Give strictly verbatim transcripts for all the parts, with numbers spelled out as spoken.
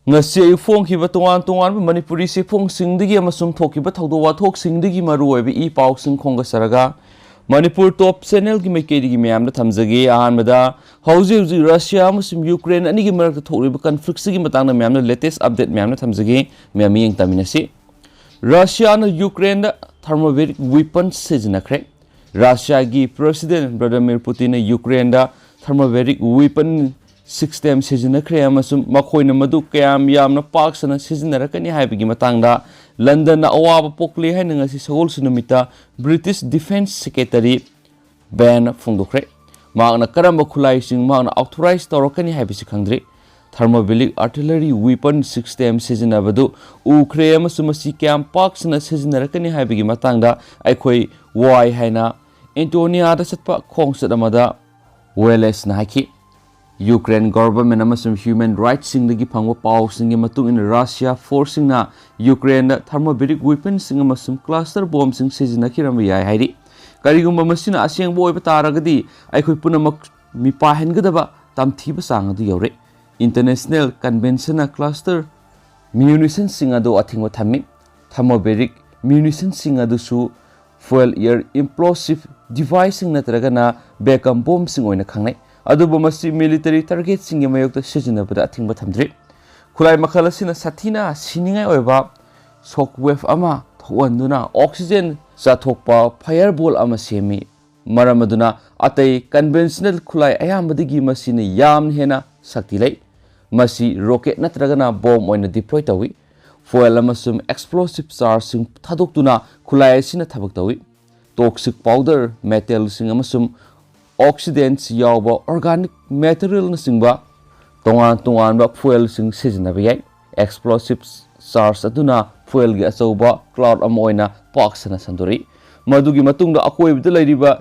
ꯉꯁꯤ ꯑꯌꯨꯛ ꯐꯣꯡꯈꯤꯕ ꯇꯣꯉꯥꯟ ꯇꯣꯉꯥꯟꯕ ꯃꯅꯤꯄꯨꯔꯤ ꯆꯦꯐꯣꯡꯁꯤꯡꯗꯒꯤ ꯑꯃꯁꯨꯡ ꯊꯣꯛꯈꯤꯕ ꯊꯧꯗꯣꯛ ꯋꯥꯊꯣꯛꯁꯤꯡꯗꯒꯤ ꯃꯔꯨꯑꯣꯏꯕ ꯏ ꯄꯥꯎꯁꯤꯡ ꯈꯣꯝꯒꯠꯆꯔꯒ, ꯃꯅꯤꯄꯨꯔ ꯇꯣꯞ ꯆꯦꯅꯦꯜꯒꯤ ꯃꯥꯏꯀꯩꯗꯒꯤ ꯃꯌꯥꯝꯗ ꯊꯝꯖꯒꯦ꯫ ꯑꯍꯥꯟꯕꯗ, ꯍꯧꯖꯤꯛ ꯍꯧꯖꯤꯛ ꯔꯁꯤꯌꯥ ꯑꯃꯁꯨꯡ ꯌꯨꯀ꯭ꯔꯦꯟ ꯑꯅꯤꯒꯤ ꯃꯔꯛꯇ ꯊꯣꯛꯂꯤꯕ ꯀꯟꯐ꯭ꯂꯤꯛꯁꯤꯒꯤ ꯃꯇꯥꯡꯗ ꯃꯌꯥꯝꯗ ꯂꯦꯇꯦꯁ ꯑꯞꯗꯦꯠ ꯃꯌꯥꯝꯗ ꯊꯝꯖꯒꯦ꯫ ꯃꯌꯥꯝ ꯃꯤꯠꯌꯦꯡ ꯇꯝꯃꯤꯟꯅꯁꯤ꯫ ꯔꯁꯤꯌꯥꯅ ꯌꯨꯀ꯭ꯔꯦꯟꯗ ꯊꯔꯃꯣꯕꯦꯔꯤꯛ ꯋꯤꯄꯟ ꯁꯤꯖꯤꯟꯅꯈ꯭ꯔꯦ꯫ ꯔꯁꯤꯌꯥꯒꯤ ꯄ꯭ꯔꯦꯁꯤꯗꯦꯟ ꯚ꯭ꯂꯥꯗꯤꯃꯤꯔ ꯄꯨꯇꯤꯟꯅ ꯌꯨꯀ꯭ꯔꯦꯟꯗ ꯊꯔꯃꯣꯕꯦꯔꯤꯛ ꯋꯤꯄꯟ ꯁꯤꯁꯇꯦꯝ ꯁꯤꯖꯤꯟꯅꯈ꯭ꯔꯦ ꯑꯃꯁꯨꯡ ꯃꯈꯣꯏꯅ ꯃꯗꯨ ꯀꯌꯥꯝ ꯌꯥꯝꯅ ꯄꯥꯛ ꯁꯟꯅ ꯁꯤꯖꯤꯟꯅꯔꯛꯀꯅꯤ ꯍꯥꯏꯕꯒꯤ ꯃꯇꯥꯡꯗ ꯂꯟꯗꯟꯅ ꯑꯋꯥꯕ ꯄꯣꯛꯂꯦ ꯍꯥꯏꯅ ꯉꯁꯤ ꯁꯒꯣꯜꯁꯦꯟ ꯅꯨꯃꯤꯠꯇ ꯕ꯭ꯔꯤꯇꯤꯁ ꯗꯤꯐꯦꯟꯁ ꯁꯦꯀ꯭ꯔꯦꯇꯔꯤ ꯕꯦꯟ ꯐꯣꯡꯗꯣꯛꯈ꯭ꯔꯦ꯫ ꯃꯍꯥꯛꯅ ꯀꯔꯝꯕ ꯈꯨꯠꯂꯥꯏꯁꯤꯡ ꯃꯍꯥꯛꯅ ꯑꯣꯊꯣꯔꯥꯏꯖ ꯇꯧꯔꯛꯀꯅꯤ ꯍꯥꯏꯕꯁꯤ ꯈꯪꯗ꯭ꯔꯤ꯫ ꯊꯔꯃꯣꯕꯤꯂꯤꯛ ꯑꯥꯔꯇꯤꯂꯔꯤ ꯋꯤꯄꯟ ꯁꯤꯁꯇꯦꯝ ꯁꯤꯖꯤꯟꯅꯕꯗꯨ ꯎꯈ꯭ꯔꯦ ꯑꯃꯁꯨꯡ ꯃꯁꯤ ꯀꯌꯥꯝ ꯄꯥꯛ ꯁꯟꯅ ꯁꯤꯖꯤꯟꯅꯔꯛꯀꯅꯤ ꯍꯥꯏꯕꯒꯤ ꯃꯇꯥꯡꯗ ꯑꯩꯈꯣꯏ ꯋꯥꯏ ꯍꯥꯏꯅ ꯑꯦꯟꯇꯣꯅꯤꯌꯥꯗ ꯆꯠꯄ ꯈꯣꯡꯆꯠ ꯑꯃꯗ ꯋꯦꯂꯦꯁꯅ ꯍꯥꯏꯈꯤ꯫ ꯌꯨꯀ꯭ꯔꯦꯟ ꯒꯣꯚꯔꯟꯃꯦꯟꯠ ꯑꯃꯁꯨꯡ ꯍ꯭ꯌꯨꯃꯦꯟ ꯔꯥꯏꯠꯁꯤꯡꯗꯒꯤ ꯐꯪꯕ ꯄꯥꯎꯁꯤꯡꯒꯤ ꯃꯇꯨꯡ ꯏꯟꯅ, ꯔꯁꯤꯌꯥ ꯐꯣꯔꯁꯁꯤꯡꯅ ꯌꯨꯀ꯭ꯔꯦꯟꯗ ꯊꯔꯃꯣꯕꯦꯔꯤꯛ ꯋꯤꯄꯟꯁꯤꯡ ꯑꯃꯁꯨꯡ ꯀ꯭ꯂꯁꯇꯔ ꯕꯣꯝꯁꯤꯡ ꯁꯤꯖꯤꯟꯅꯈꯤꯔꯝꯕ ꯌꯥꯏ ꯍꯥꯏꯔꯤ꯫ ꯀꯔꯤꯒꯨꯝꯕ ꯃꯁꯤꯅ ꯑꯁꯦꯡꯕ ꯑꯣꯏꯕ ꯇꯥꯔꯒꯗꯤ, ꯑꯩꯈꯣꯏ ꯄꯨꯝꯅꯃꯛ ꯃꯤꯄꯥꯏꯍꯟꯒꯗꯕ ꯇꯝꯊꯤꯕ ꯆꯥꯡ ꯑꯗꯨ ꯌꯧꯔꯦ꯫ ꯏꯟꯇꯔꯅꯦꯁꯅꯦꯜ ꯀꯟꯚꯦꯟꯁꯟꯅ ꯀ꯭ꯂꯁꯇꯔ ꯃ꯭ꯌꯨꯅꯤꯁꯟꯁꯤꯡ ꯑꯗꯨ ꯑꯊꯤꯡꯕ ꯊꯝꯃꯤ꯫ ꯊꯔꯃꯣꯕꯦꯔꯤꯛ ꯃ꯭ꯌꯨꯅꯤꯁꯟꯁꯤꯡ ꯑꯗꯨꯁꯨ ꯐ꯭ꯌꯨꯑꯦꯜ ꯑꯦꯌꯔ ꯏꯝꯄ꯭ꯂꯣꯁꯤꯚ ꯗꯤꯚꯥꯏꯁꯁꯤꯡ ꯅꯠꯇ꯭ꯔꯒꯅ ꯕꯦꯀꯝ ꯕꯣꯝꯁꯤꯡ ꯑꯣꯏꯅ ꯈꯪꯅꯩ, ꯑꯗꯨꯕꯨ ꯃꯁꯤ ꯃꯤꯂꯤꯇꯔꯤ ꯇꯥꯔꯒꯦꯠꯁꯤꯡꯒꯤ ꯃꯥꯌꯣꯛꯇ ꯁꯤꯖꯤꯟꯅꯕꯗ ꯑꯊꯤꯡꯕ ꯊꯝꯗ꯭ꯔꯤ꯫ ꯈꯨꯠꯂꯥꯏ ꯃꯈꯜ ꯑꯁꯤꯅ ꯁꯥꯊꯤꯅ ꯁꯤꯅꯤꯡꯉꯥꯏ ꯑꯣꯏꯕ ꯁꯣꯛ ꯋꯦꯚ ꯑꯃ ꯊꯣꯛꯍꯟꯗꯨꯅ ꯑꯣꯛꯁꯤꯖꯦꯟ ꯆꯥꯊꯣꯛꯄ ꯐꯥꯌꯔꯕꯣꯜ ꯑꯃ ꯁꯦꯝꯃꯤ, ꯃꯔꯝ ꯑꯗꯨꯅ ꯑꯇꯩ ꯀꯟꯚꯦꯟꯁꯅꯦꯜ ꯈꯨꯠꯂꯥꯏ ꯑꯌꯥꯝꯕꯗꯒꯤ ꯃꯁꯤꯅ ꯌꯥꯝꯅ ꯍꯦꯟꯅ ꯁꯛꯇꯤ ꯂꯩ꯫ ꯃꯁꯤ ꯔꯣꯀꯦꯠ ꯅꯠꯇ꯭ꯔꯒꯅ ꯕꯣꯝ ꯑꯣꯏꯅ ꯗꯤꯄ꯭ꯂꯣꯏ ꯇꯧꯏ꯫ ꯐ꯭ꯌꯨꯑꯦꯜ ꯑꯃꯁꯨꯡ ꯑꯦꯛꯁꯄ꯭ꯂꯣꯁꯤꯚ ꯆꯥꯔꯖꯁꯤꯡ ꯊꯥꯗꯣꯛꯇꯨꯅ ꯈꯨꯠꯂꯥꯏ ꯑꯁꯤꯅ ꯊꯕꯛ ꯇꯧꯏ꯫ ꯇꯣꯛꯁꯤꯛ ꯄꯥꯎꯗꯔ, ꯃꯦꯇꯦꯜꯁꯤꯡ ꯑꯃꯁꯨꯡ ꯑꯣꯛꯁꯤꯗꯦꯟꯠꯁ ꯌꯥꯎꯕ ꯑꯣꯔꯒꯥꯅꯤꯛ ꯃꯦꯇꯔꯤꯌꯦꯜꯅꯆꯤꯡꯕ ꯇꯣꯉꯥꯟ ꯇꯣꯉꯥꯟꯕ ꯐ꯭ꯌꯨꯑꯦꯜꯁꯤꯡ ꯁꯤꯖꯤꯟꯅꯕ ꯌꯥꯏ꯫ ꯑꯦꯛꯁꯄ꯭ꯂꯣꯁꯤꯚ ꯆꯥꯔꯖ ꯑꯗꯨꯅ ꯐ꯭ꯌꯨꯑꯦꯜꯒꯤ ꯑꯆꯧꯕ ꯀ꯭ꯂꯥꯎꯗ ꯑꯃ ꯑꯣꯏꯅ ꯄꯥꯛ ꯁꯟꯅ ꯁꯟꯗꯣꯔꯛꯏ꯫ ꯃꯗꯨꯒꯤ ꯃꯇꯨꯡꯗ ꯑꯀꯣꯏꯕꯗ ꯂꯩꯔꯤꯕ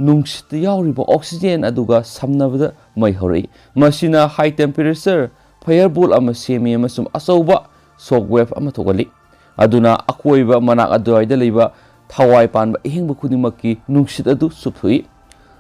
ꯅꯨꯡꯁꯤꯠꯇ ꯌꯥꯎꯔꯤꯕ ꯑꯣꯛꯁꯤꯖꯦꯟ ꯑꯗꯨꯒ ꯁꯝꯅꯕꯗ ꯃꯩ ꯍꯧꯔꯛꯏ꯫ ꯃꯁꯤꯅ ꯍꯥꯏ ꯇꯦꯝꯄꯦꯔꯦꯆꯔ ꯐꯥꯌꯔꯕꯣꯜ ꯑꯃ ꯁꯦꯝꯃꯤ ꯑꯃꯁꯨꯡ ꯑꯆꯧꯕ ꯁꯣꯛ ꯋꯦꯚ ꯑꯃ ꯊꯣꯛꯍꯜꯂꯤ꯫ ꯑꯗꯨꯅ ꯑꯀꯣꯏꯕ ꯃꯅꯥꯛ ꯑꯗꯨꯋꯥꯏꯗ ꯂꯩꯕ ꯊꯋꯥꯏ ꯄꯥꯟꯕ ꯑꯍꯤꯡꯕ ꯈꯨꯗꯤꯡꯃꯛꯀꯤ ꯅꯨꯡꯁꯤꯠ ꯑꯗꯨ ꯆꯨꯞꯊꯣꯛꯏ꯫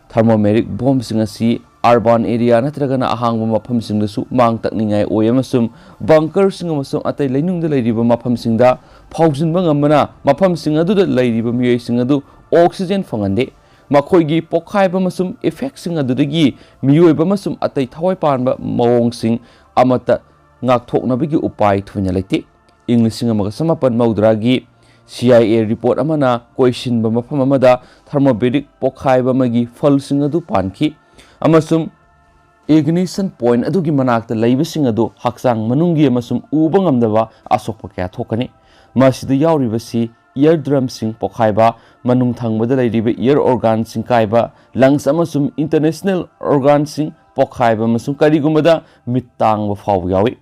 ꯊꯔꯃꯣꯃꯦꯔꯤꯛ ꯕꯣꯝꯁꯤꯡ ꯑꯁꯤ Urban area ꯅꯠꯇ꯭ꯔꯒꯅ ꯑꯍꯥꯡꯕ ꯃꯐꯝꯁꯤꯡꯗꯁꯨ ꯃꯥꯡ ꯇꯛꯅꯤꯡꯉꯥꯏ ꯑꯣꯏ, ꯑꯃꯁꯨꯡ bunkerꯁꯤꯡ ꯑꯃꯁꯨꯡ ꯑꯇꯩ ꯂꯩꯅꯨꯡꯗ ꯂꯩꯔꯤꯕ ꯃꯐꯝꯁꯤꯡꯗ ꯐꯥꯎꯖꯤꯟꯕ ꯉꯝꯕꯅ ꯃꯐꯝꯁꯤꯡ ꯑꯗꯨꯗ ꯂꯩꯔꯤꯕ ꯃꯤꯑꯣꯏꯁꯤꯡ ꯑꯗꯨ oxygen ꯐꯪꯍꯟꯗꯦ꯫ ꯃꯈꯣꯏꯒꯤ ꯄꯣꯛꯈꯥꯏꯕ ꯑꯃꯁꯨꯡ effectꯁꯤꯡ ꯑꯗꯨꯗꯒꯤ ꯃꯤꯑꯣꯏꯕ ꯑꯃꯁꯨꯡ ꯑꯇꯩ ꯊꯋꯥꯏ ꯄꯥꯟꯕ ꯃꯑꯣꯡꯁꯤꯡ ꯑꯃꯠꯇ ꯉꯥꯛꯊꯣꯛꯅꯕꯒꯤ ꯎꯄꯥꯏ ꯊꯣꯏꯅ ꯂꯩꯇꯦ꯫ ꯏꯪ ꯂꯤꯁꯤꯡ ꯑꯃꯒ ꯆꯃꯥꯄꯟ ꯃꯧꯗ꯭ꯔꯥꯒꯤ C I A report ꯑꯃꯅ ꯀꯣꯏꯁꯤꯟꯕ ꯃꯐꯝ ꯑꯃꯗ thermobaric ꯄꯣꯛꯈꯥꯏꯕ ꯑꯃꯒꯤ ꯐꯜꯁꯤꯡ ꯑꯗꯨ ꯄꯥꯟꯈꯤ, ꯑꯃꯁꯨꯡ ignition point ꯑꯗꯨꯒꯤ ꯃꯅꯥꯛꯇ ꯂꯩꯕꯁꯤꯡ ꯑꯗꯨ ꯍꯛꯆꯥꯡ ꯃꯅꯨꯡꯒꯤ ꯑꯃꯁꯨꯡ ꯎꯕ ꯉꯝꯗꯕ ꯑꯁꯣꯛꯄ ꯀꯌꯥ ꯊꯣꯛꯀꯅꯤ꯫ ꯃꯁꯤꯗ ꯌꯥꯎꯔꯤꯕꯁꯤ eardrumꯁꯤꯡ ꯄꯣꯈꯥꯏꯕ, ꯃꯅꯨꯡ ꯊꯪꯕꯗ ꯂꯩꯔꯤꯕ ear organꯁꯤꯡ ꯀꯥꯏꯕ, lungs ꯑꯃꯁꯨꯡ intestinal organꯁꯤꯡ ꯄꯣꯈꯥꯏꯕ, ꯑꯃꯁꯨꯡ ꯀꯔꯤꯒꯨꯝꯕꯗ ꯃꯤꯠ ꯇꯥꯡꯕ ꯐꯥꯎꯕ ꯌꯥꯎꯏ꯫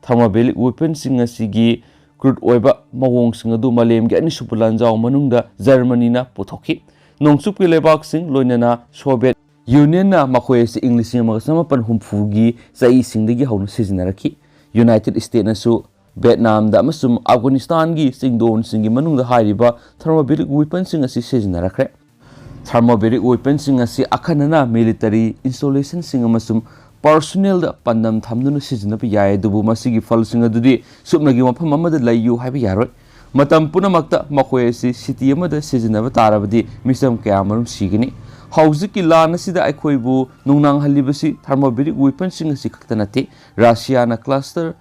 Thermobaric weaponꯁꯤꯡ ꯑꯁꯤꯒꯤ crude ꯑꯣꯏꯕ ꯃꯑꯣꯡꯁꯤꯡ ꯑꯗꯨ ꯃꯥꯂꯦꯝꯒꯤ ꯑꯅꯤꯁꯨꯕ ꯂꯥꯟꯖꯥꯎ ꯃꯅꯨꯡꯗ ꯖꯔꯃꯅꯤꯅ ꯄꯨꯊꯣꯛꯈꯤ꯫ ꯅꯣꯡꯆꯨꯞꯀꯤ ꯂꯩꯕꯥꯛꯁꯤꯡ, ꯂꯣꯏꯅꯅ Soviet Unionꯅ ꯃꯈꯣꯏ ꯑꯁꯤ ꯏꯪ ꯂꯤꯁꯤꯡ ꯑꯃꯒ ꯆꯃꯥꯄꯟ ꯍꯨꯝꯐꯨꯒꯤ ꯆꯍꯤꯁꯤꯡꯗꯒꯤ ꯍꯧꯅ ꯁꯤꯖꯤꯟꯅꯔꯛꯈꯤ꯫ United States ꯅꯁꯨ Vietnamꯗ ꯑꯃꯁꯨꯡ Afghanistanꯒꯤ ꯆꯤꯡꯗꯣꯟꯁꯤꯡꯒꯤ ꯃꯅꯨꯡꯗ ꯍꯥꯏꯔꯤꯕ thermobaric weaponꯁꯤꯡ ꯑꯁꯤ ꯁꯤꯖꯤꯟꯅꯔꯛꯈ꯭ꯔꯦ꯫ Thermobaric weaponꯁꯤꯡ ꯑꯁꯤ ꯑꯈꯟꯅꯅ military installationꯁꯤꯡ ꯑꯃꯁꯨꯡ personnelꯗ ꯄꯥꯟꯗꯝ ꯊꯝꯗꯨꯅ ꯁꯤꯖꯤꯟꯅꯕ ꯌꯥꯏ, ꯑꯗꯨꯕꯨ ꯃꯁꯤꯒꯤ ꯐꯜꯁꯤꯡ ꯑꯗꯨꯗꯤ ꯁꯨꯞꯅꯒꯤ ꯃꯐꯝ ꯑꯃꯗ ꯂꯩꯌꯨ ꯍꯥꯏꯕ ꯌꯥꯔꯣꯏ꯫ ꯃꯇꯝ ꯄꯨꯝꯅꯃꯛꯇ ꯃꯈꯣꯏ ꯑꯁꯤ city ꯑꯃꯗ ꯁꯤꯖꯤꯟꯅꯕ ꯇꯥꯔꯕꯗꯤ ꯃꯤꯆꯝ ꯀꯌꯥ ꯑꯃꯔꯣꯝ ꯁꯤꯒꯅꯤ꯫ ꯍꯧꯖꯤꯛꯀꯤ ꯂꯥꯟ ꯑꯁꯤꯗ ꯑꯩꯈꯣꯏꯕꯨ ꯅꯨꯡꯅꯥꯡꯍꯜꯂꯤꯕꯁꯤ thermobaric weaponꯁꯤꯡ ꯑꯁꯤ ꯈꯛꯇ ꯅꯠꯇꯦ꯫ Russiaꯅ cluster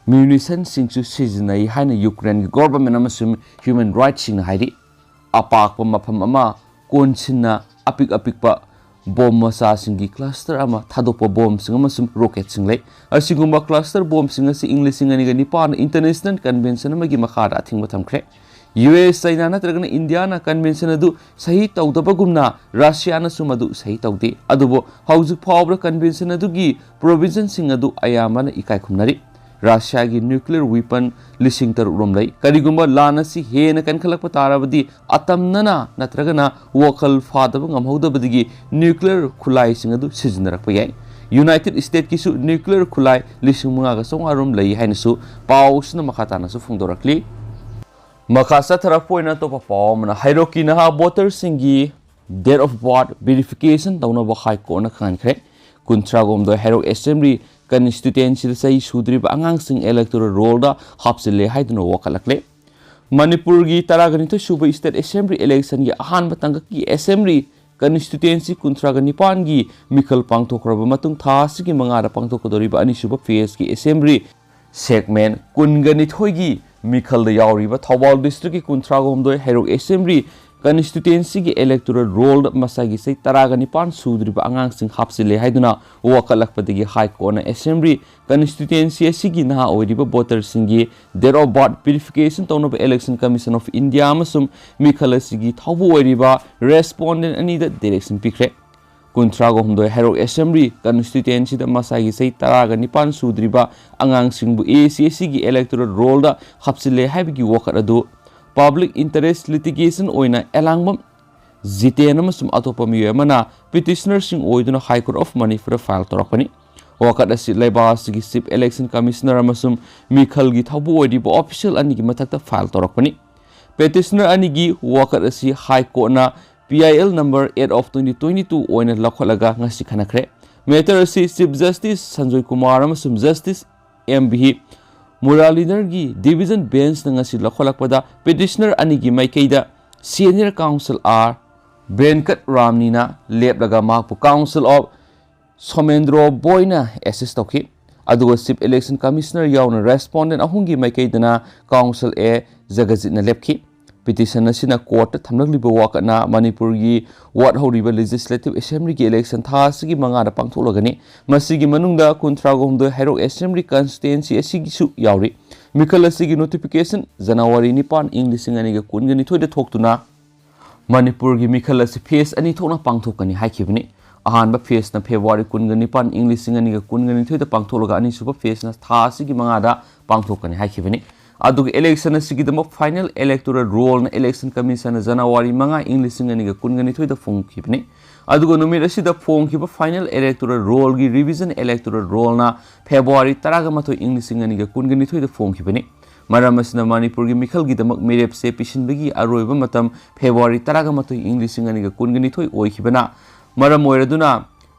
munitionꯁꯤꯡꯁꯨ ꯁꯤꯖꯤꯟꯅꯩ ꯍꯥꯏꯅ Ukraineꯒꯤ government ꯑꯃꯁꯨꯡ human rightsꯁꯤꯡꯅ ꯍꯥꯏꯔꯤ꯫ ꯑꯄꯥꯛꯄ ꯃꯐꯝ ꯑꯃ ꯀꯣꯟꯁꯤꯟꯅ ꯑꯄꯤꯛ ꯑꯄꯤꯛꯄ ꯕꯣꯝ ꯃꯆꯥꯁꯤꯡꯒꯤ cluster ꯑꯃ ꯊꯥꯗꯣꯛꯄ ꯕꯣꯝꯁꯤꯡ ꯑꯃꯁꯨꯡ rocketꯁꯤꯡ ꯂꯩ꯫ ꯑꯁꯤꯒꯨꯝꯕ cluster ꯕꯣꯝꯁꯤꯡ ꯑꯁꯤ ꯏꯪ ꯂꯤꯁꯤꯡ ꯑꯅꯤꯒ ꯅꯤꯄꯥꯟꯗ international convention ꯑꯃꯒꯤ ꯃꯈꯥꯗ ꯑꯊꯤꯡꯕ ꯊꯝꯈ꯭ꯔꯦ꯫ U S, China ꯅꯠꯇ꯭ꯔꯒꯅ Indiaꯅ convention ꯑꯗꯨ ꯁꯍꯤ ꯇꯧꯗꯕꯒꯨꯝꯅ Russiaꯅꯁꯨ ꯃꯗꯨ ꯁꯍꯤ ꯇꯧꯗꯦ꯫ ꯑꯗꯨꯕꯨ ꯍꯧꯖꯤꯛ ꯐꯥꯎꯕꯗ convention ꯑꯗꯨꯒꯤ provisionꯁꯤꯡ ꯑꯗꯨ ꯑꯌꯥꯝꯕꯅ ꯏꯀꯥꯏ ꯈꯨꯝꯅꯔꯤ꯫ Russiaꯒꯤ nuclear weapon ꯂꯤꯁꯤꯡ ꯇꯔꯨꯛ ꯔꯣꯝ ꯂꯩ꯫ ꯀꯔꯤꯒꯨꯝꯕ ꯂꯥꯟ ꯑꯁꯤ ꯍꯦꯟꯅ ꯀꯟꯈꯠꯂꯛꯄ ꯇꯥꯔꯕꯗꯤ, ꯑꯇꯝꯅꯅ ꯅꯠꯇ꯭ꯔꯒꯅ ꯋꯥꯈꯜ ꯐꯥꯗꯕ ꯉꯝꯍꯧꯗꯕꯗꯒꯤ nuclear ꯈꯨꯠꯂꯥꯏꯁꯤꯡ ꯑꯗꯨ ꯁꯤꯖꯤꯟꯅꯔꯛꯄ ꯌꯥꯏ꯫ United Statesꯀꯤꯁꯨ nuclear ꯈꯨꯠꯂꯥꯏ ꯂꯤꯁꯤꯡ ꯃꯉꯥꯒ ꯆꯥꯝꯃꯉꯥ ꯔꯣꯝ ꯂꯩ ꯍꯥꯏꯅꯁꯨ ꯄꯥꯎ ꯑꯁꯤꯅ ꯃꯈꯥ ꯇꯥꯅꯁꯨ ꯐꯣꯡꯗꯣꯔꯛꯂꯤ꯫ ꯃꯈꯥ ꯆꯠꯊꯔꯛꯄ ꯑꯣꯏꯅ ꯑꯇꯣꯞꯄ ꯄꯥꯎ ꯑꯃꯅ, ꯍꯩꯔꯣꯛꯀꯤ ꯅꯍꯥ voterꯁꯤꯡꯒꯤ date of birth verification ꯇꯧꯅꯕ High Courtꯅ ꯈꯪꯍꯟꯈ꯭ꯔꯦ꯫ ꯀꯨꯟꯊ꯭ꯔꯥꯒꯨꯝꯗꯣꯏ ꯍꯩꯔꯣꯛ Assembly constituencyꯗ ꯆꯍꯤ ꯁꯨꯗ꯭ꯔꯤꯕ ꯑꯉꯥꯡꯁꯤꯡ electoral rollꯗ ꯍꯥꯞꯆꯤꯜꯂꯦ ꯍꯥꯏꯗꯨꯅ ꯋꯥꯀꯠꯂꯛꯂꯦ꯫ ꯃꯅꯤꯄꯨꯔꯒꯤ ꯇꯔꯥꯒ ꯅꯤꯊꯣꯏ ꯁꯨꯕ State Assembly electionꯒꯤ ꯑꯍꯥꯟꯕ ꯇꯥꯡꯀꯛꯀꯤ Assembly constituency ꯀꯨꯟꯊ꯭ꯔꯥꯒ ꯅꯤꯄꯥꯟꯒꯤ ꯃꯤꯈꯜ ꯄꯥꯡꯊꯣꯛꯈ꯭ꯔꯕ ꯃꯇꯨꯡ ꯊꯥ ꯑꯁꯤꯒꯤ ꯃꯉꯥꯗ ꯄꯥꯡꯊꯣꯛꯀꯗꯧꯔꯤꯕ ꯑꯅꯤꯁꯨꯕ phaseꯀꯤ Assembly segment ꯀꯨꯟꯒ ꯅꯤꯊꯣꯏꯒꯤ ꯃꯤꯈꯜꯗ ꯌꯥꯎꯔꯤꯕ ꯊꯧꯕꯥꯜ districtꯀꯤ ꯀꯨꯟꯊ꯭ꯔꯥꯒ ꯍꯨꯝꯗꯣꯏ ꯍꯩꯔꯣꯛ Assembly constituencyꯒꯤ electoral rollꯗ ꯃꯁꯥꯒꯤ ꯆꯍꯤ ꯇꯔꯥꯒ ꯅꯤꯄꯥꯟ ꯁꯨꯗ꯭ꯔꯤꯕ ꯑꯉꯥꯡꯁꯤꯡ ꯍꯥꯞꯆꯤꯜꯂꯦ ꯍꯥꯏꯗꯨꯅ ꯋꯥꯀꯠꯂꯛꯄꯗꯒꯤ High Courtꯅ Assembly constituency ꯑꯁꯤꯒꯤ ꯅꯍꯥ ꯑꯣꯏꯔꯤꯕ voterꯁꯤꯡꯒꯤ date of birth verification ꯇꯧꯅꯕ Election Commission of India ꯑꯃꯁꯨꯡ ꯃꯤꯈꯜ ꯑꯁꯤꯒꯤ ꯊꯧꯕꯨ ꯑꯣꯏꯔꯤꯕ respondent ꯑꯅꯤꯗ direction ꯄꯤꯈ꯭ꯔꯦ꯫ ꯀꯨꯟꯊ꯭ꯔꯥꯒ ꯍꯨꯝꯗꯣꯏ ꯍꯩꯔꯣꯛ Assembly constituencyꯗ ꯃꯁꯥꯒꯤ ꯆꯍꯤ ꯇꯔꯥꯒ ꯅꯤꯄꯥꯟ ꯁꯨꯗ꯭ꯔꯤꯕ ꯑꯉꯥꯡꯁꯤꯡꯕꯨ ASCSCꯒꯤ electoral rollꯗ ꯍꯥꯞꯆꯤꯜꯂꯦ ꯍꯥꯏꯕꯒꯤ ꯋꯥꯀꯠ ꯑꯗꯨ public interest litigation ꯑꯣꯏꯅ ꯑꯦꯂꯥꯡꯕꯝ ꯖꯤꯇꯦꯟ ꯑꯃꯁꯨꯡ ꯑꯇꯣꯞꯄ ꯃꯤꯑꯣꯏ ꯑꯃꯅ petitionerꯁꯤꯡ ꯑꯣꯏꯗꯨꯅ High Court of Manipurꯗ file ꯇꯧꯔꯛꯄꯅꯤ꯫ ꯋꯥꯀꯠ ꯑꯁꯤ ꯂꯩꯕꯥꯛ ꯑꯁꯤꯒꯤ Chief Election Commissioner ꯑꯃꯁꯨꯡ ꯃꯤꯈꯜꯒꯤ ꯊꯧꯕꯨ ꯑꯣꯏꯔꯤꯕ official ꯑꯅꯤꯒꯤ ꯃꯊꯛꯇ file ꯇꯧꯔꯛꯄꯅꯤ꯫ Petitioner ꯑꯅꯤꯒꯤ ꯋꯥꯀꯠ ꯑꯁꯤ High Courtꯅ PIL number eight of twenty twenty-two ꯑꯣꯏꯅ ꯂꯧꯈꯠꯂꯒ ꯉꯁꯤ ꯈꯟꯅꯈ꯭ꯔꯦ꯫ Matter ꯑꯁꯤ Chief Justice ꯁꯟꯖꯣꯏ ꯀꯨꯃꯥꯔ ꯑꯃꯁꯨꯡ Justice M V ꯃꯨꯔꯥꯂꯤꯙꯔꯒꯤ division benchꯅ ꯉꯁꯤ ꯂꯧꯈꯠꯂꯛꯄꯗ petitioner ꯑꯅꯤꯒꯤ ꯃꯥꯏꯀꯩꯗ senior counsel R ꯕꯦꯟꯀꯠ ꯔꯥꯝꯅꯤꯅ ꯂꯦꯞꯂꯒ ꯃꯍꯥꯛꯄꯨ counsel of ꯁꯣꯃꯦꯟꯗ꯭ꯔꯣ ꯕꯣꯏꯅ assist ꯇꯧꯈꯤ꯫ ꯑꯗꯨꯒ Chief Election Commissioner ꯌꯥꯎꯅ respondent ꯑꯍꯨꯝꯒꯤ ꯃꯥꯏꯀꯩꯗꯅ counsel A ꯖꯒꯖꯤꯠꯅ ꯂꯦꯞꯈꯤ꯫ Petition ꯑꯁꯤꯅ courtꯇ ꯊꯝꯂꯛꯂꯤꯕ ꯋꯥꯀꯠꯅ ꯃꯅꯤꯄꯨꯔꯒꯤ ꯋꯥꯠꯍꯧꯔꯤꯕ Legislative Assemblyꯒꯤ election ꯊꯥ ꯑꯁꯤꯒꯤ ꯃꯉꯥꯗ ꯄꯥꯡꯊꯣꯛꯂꯒꯅꯤ꯫ ꯃꯁꯤꯒꯤ ꯃꯅꯨꯡꯗ ꯀꯨꯟꯊ꯭ꯔꯥꯒ ꯍꯨꯝꯗꯣꯏ ꯍꯩꯔꯣꯛ Assembly constituency ꯑꯁꯤꯒꯤꯁꯨ ꯌꯥꯎꯔꯤ꯫ ꯃꯤꯈꯜ ꯑꯁꯤꯒꯤ notification January ꯅꯤꯄꯥꯟ, ꯏꯪ ꯂꯤꯁꯤꯡ ꯑꯅꯤꯒ ꯀꯨꯟꯒ ꯅꯤꯊꯣꯏꯗ ꯊꯣꯛꯇꯨꯅ ꯃꯅꯤꯄꯨꯔꯒꯤ ꯃꯤꯈꯜ ꯑꯁꯤ phase ꯑꯅꯤ ꯊꯣꯛꯅ ꯄꯥꯡꯊꯣꯛꯀꯅꯤ ꯍꯥꯏꯈꯤꯕꯅꯤ꯫ ꯑꯍꯥꯟꯕ phaseꯅ February ꯀꯨꯟꯒ ꯅꯤꯄꯥꯟ, ꯏꯪ ꯂꯤꯁꯤꯡ ꯑꯅꯤꯒ ꯀꯨꯟꯒ ꯅꯤꯊꯣꯏꯗ ꯄꯥꯡꯊꯣꯛꯂꯒ ꯑꯅꯤꯁꯨꯕ phaseꯅ ꯊꯥ ꯑꯁꯤꯒꯤ ꯃꯉꯥꯗ ꯄꯥꯡꯊꯣꯛꯀꯅꯤ ꯍꯥꯏꯈꯤꯕꯅꯤ꯫ ꯑꯗꯨꯒ election ꯑꯁꯤꯒꯤꯗꯃꯛ final electoral rollꯅ Election Commissionꯅ January ꯃꯉꯥ, ꯏꯪ ꯂꯤꯁꯤꯡ ꯑꯅꯤꯒ ꯀꯨꯟꯒ ꯅꯤꯊꯣꯏꯗ ꯐꯣꯡꯈꯤꯕꯅꯤ꯫ ꯑꯗꯨꯒ ꯅꯨꯃꯤꯠ ꯑꯁꯤꯗ ꯐꯣꯡꯈꯤꯕ final electoral rollꯒꯤ revision electoral rollꯅ February ꯇꯔꯥꯒ ꯃꯥꯊꯣꯏ, ꯏꯪ ꯂꯤꯁꯤꯡ ꯑꯅꯤꯒ ꯀꯨꯟꯒ ꯅꯤꯊꯣꯏꯗ ꯐꯣꯡꯈꯤꯕꯅꯤ꯫ ꯃꯔꯝ ꯑꯁꯤꯅ ꯃꯅꯤꯄꯨꯔꯒꯤ ꯃꯤꯈꯜꯒꯤꯗꯃꯛ ꯃꯤꯔꯦꯞꯁꯦ ꯄꯤꯁꯤꯟꯕꯒꯤ ꯑꯔꯣꯏꯕ ꯃꯇꯝ ꯐꯦꯕ꯭ꯔꯨꯋꯥꯔꯤ ꯇꯔꯥꯃꯥꯊꯣꯏ, ꯏꯪ ꯂꯤꯁꯤꯡ ꯑꯅꯤꯒ ꯀꯨꯟꯅꯤꯊꯣꯏ ꯑꯣꯏꯈꯤꯕꯅ ꯃꯔꯝ ꯑꯣꯏꯔꯗꯨꯅ,